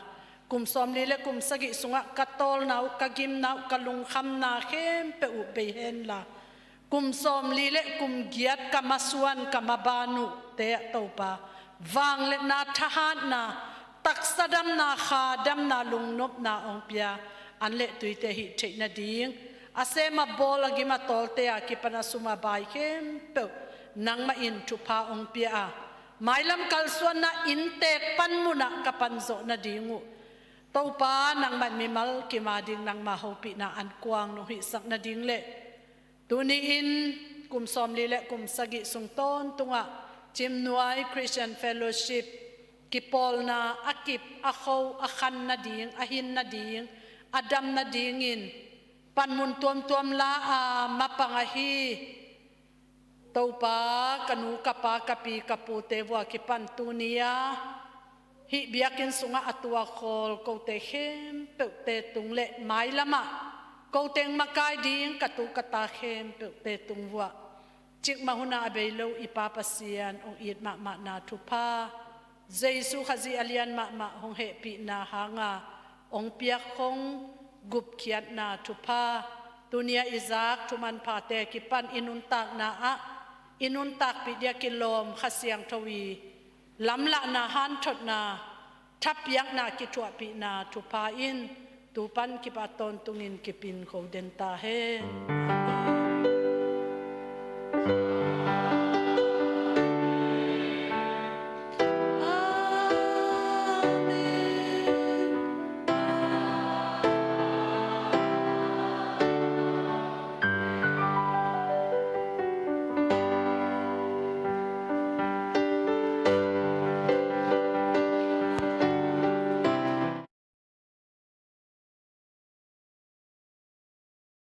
kum sawmli le kum sagih sungah ka tawlna uh, ka gimna uh, ka lungkhamna khempeuh uh bei henla, kum sawmli le kum giat ka masuan, ka maban uhte ah Topa, vangliatna, thahatna, taksa damna, kha damna, lungnopna hong pia, an le tuite hih theih nading, a sem a bawl, a gim a tawlte a kipan a sum a bai khempeuh nangmah in thupha hong pia a, mailam kalsuanna inntek panmunah ka panzawh nading uh, Topa nangmah mimal kim a ding nangma hopihna ankuang nong hihsak nading le tuni-in kum sawmli le kum sagih sung tawntungah Cimnuai Christian Fellowship kipawlna a kip a kho a khan nading, a hin nading, a dam nadingin panmun tuamtuam la a mapang ahi Topa, ka nu, ka pa, ka pi, ka pute vua kipan tuni-a hih biakinn sungah a tuakhawl kote khempeuhte tung le mailamah koteng makai ding ka tu ka ta khempeuhte tung vuah cikmah huna a bei lo i Pa Pasian hong it mahmahna thupha, Jesu Khazih a lian mahmah hong hehpihna hanga hong piak hong gupkhiatna thupha, tunia i zak thumanphate kipan i nuntakna ah i nuntakpih dia kilawm Kha Siangtho i lamlahna, hanthotna, thapiakna, kithuahpihna thupha in tupan kipat tawntungin kipin ko den ta hen. Amen.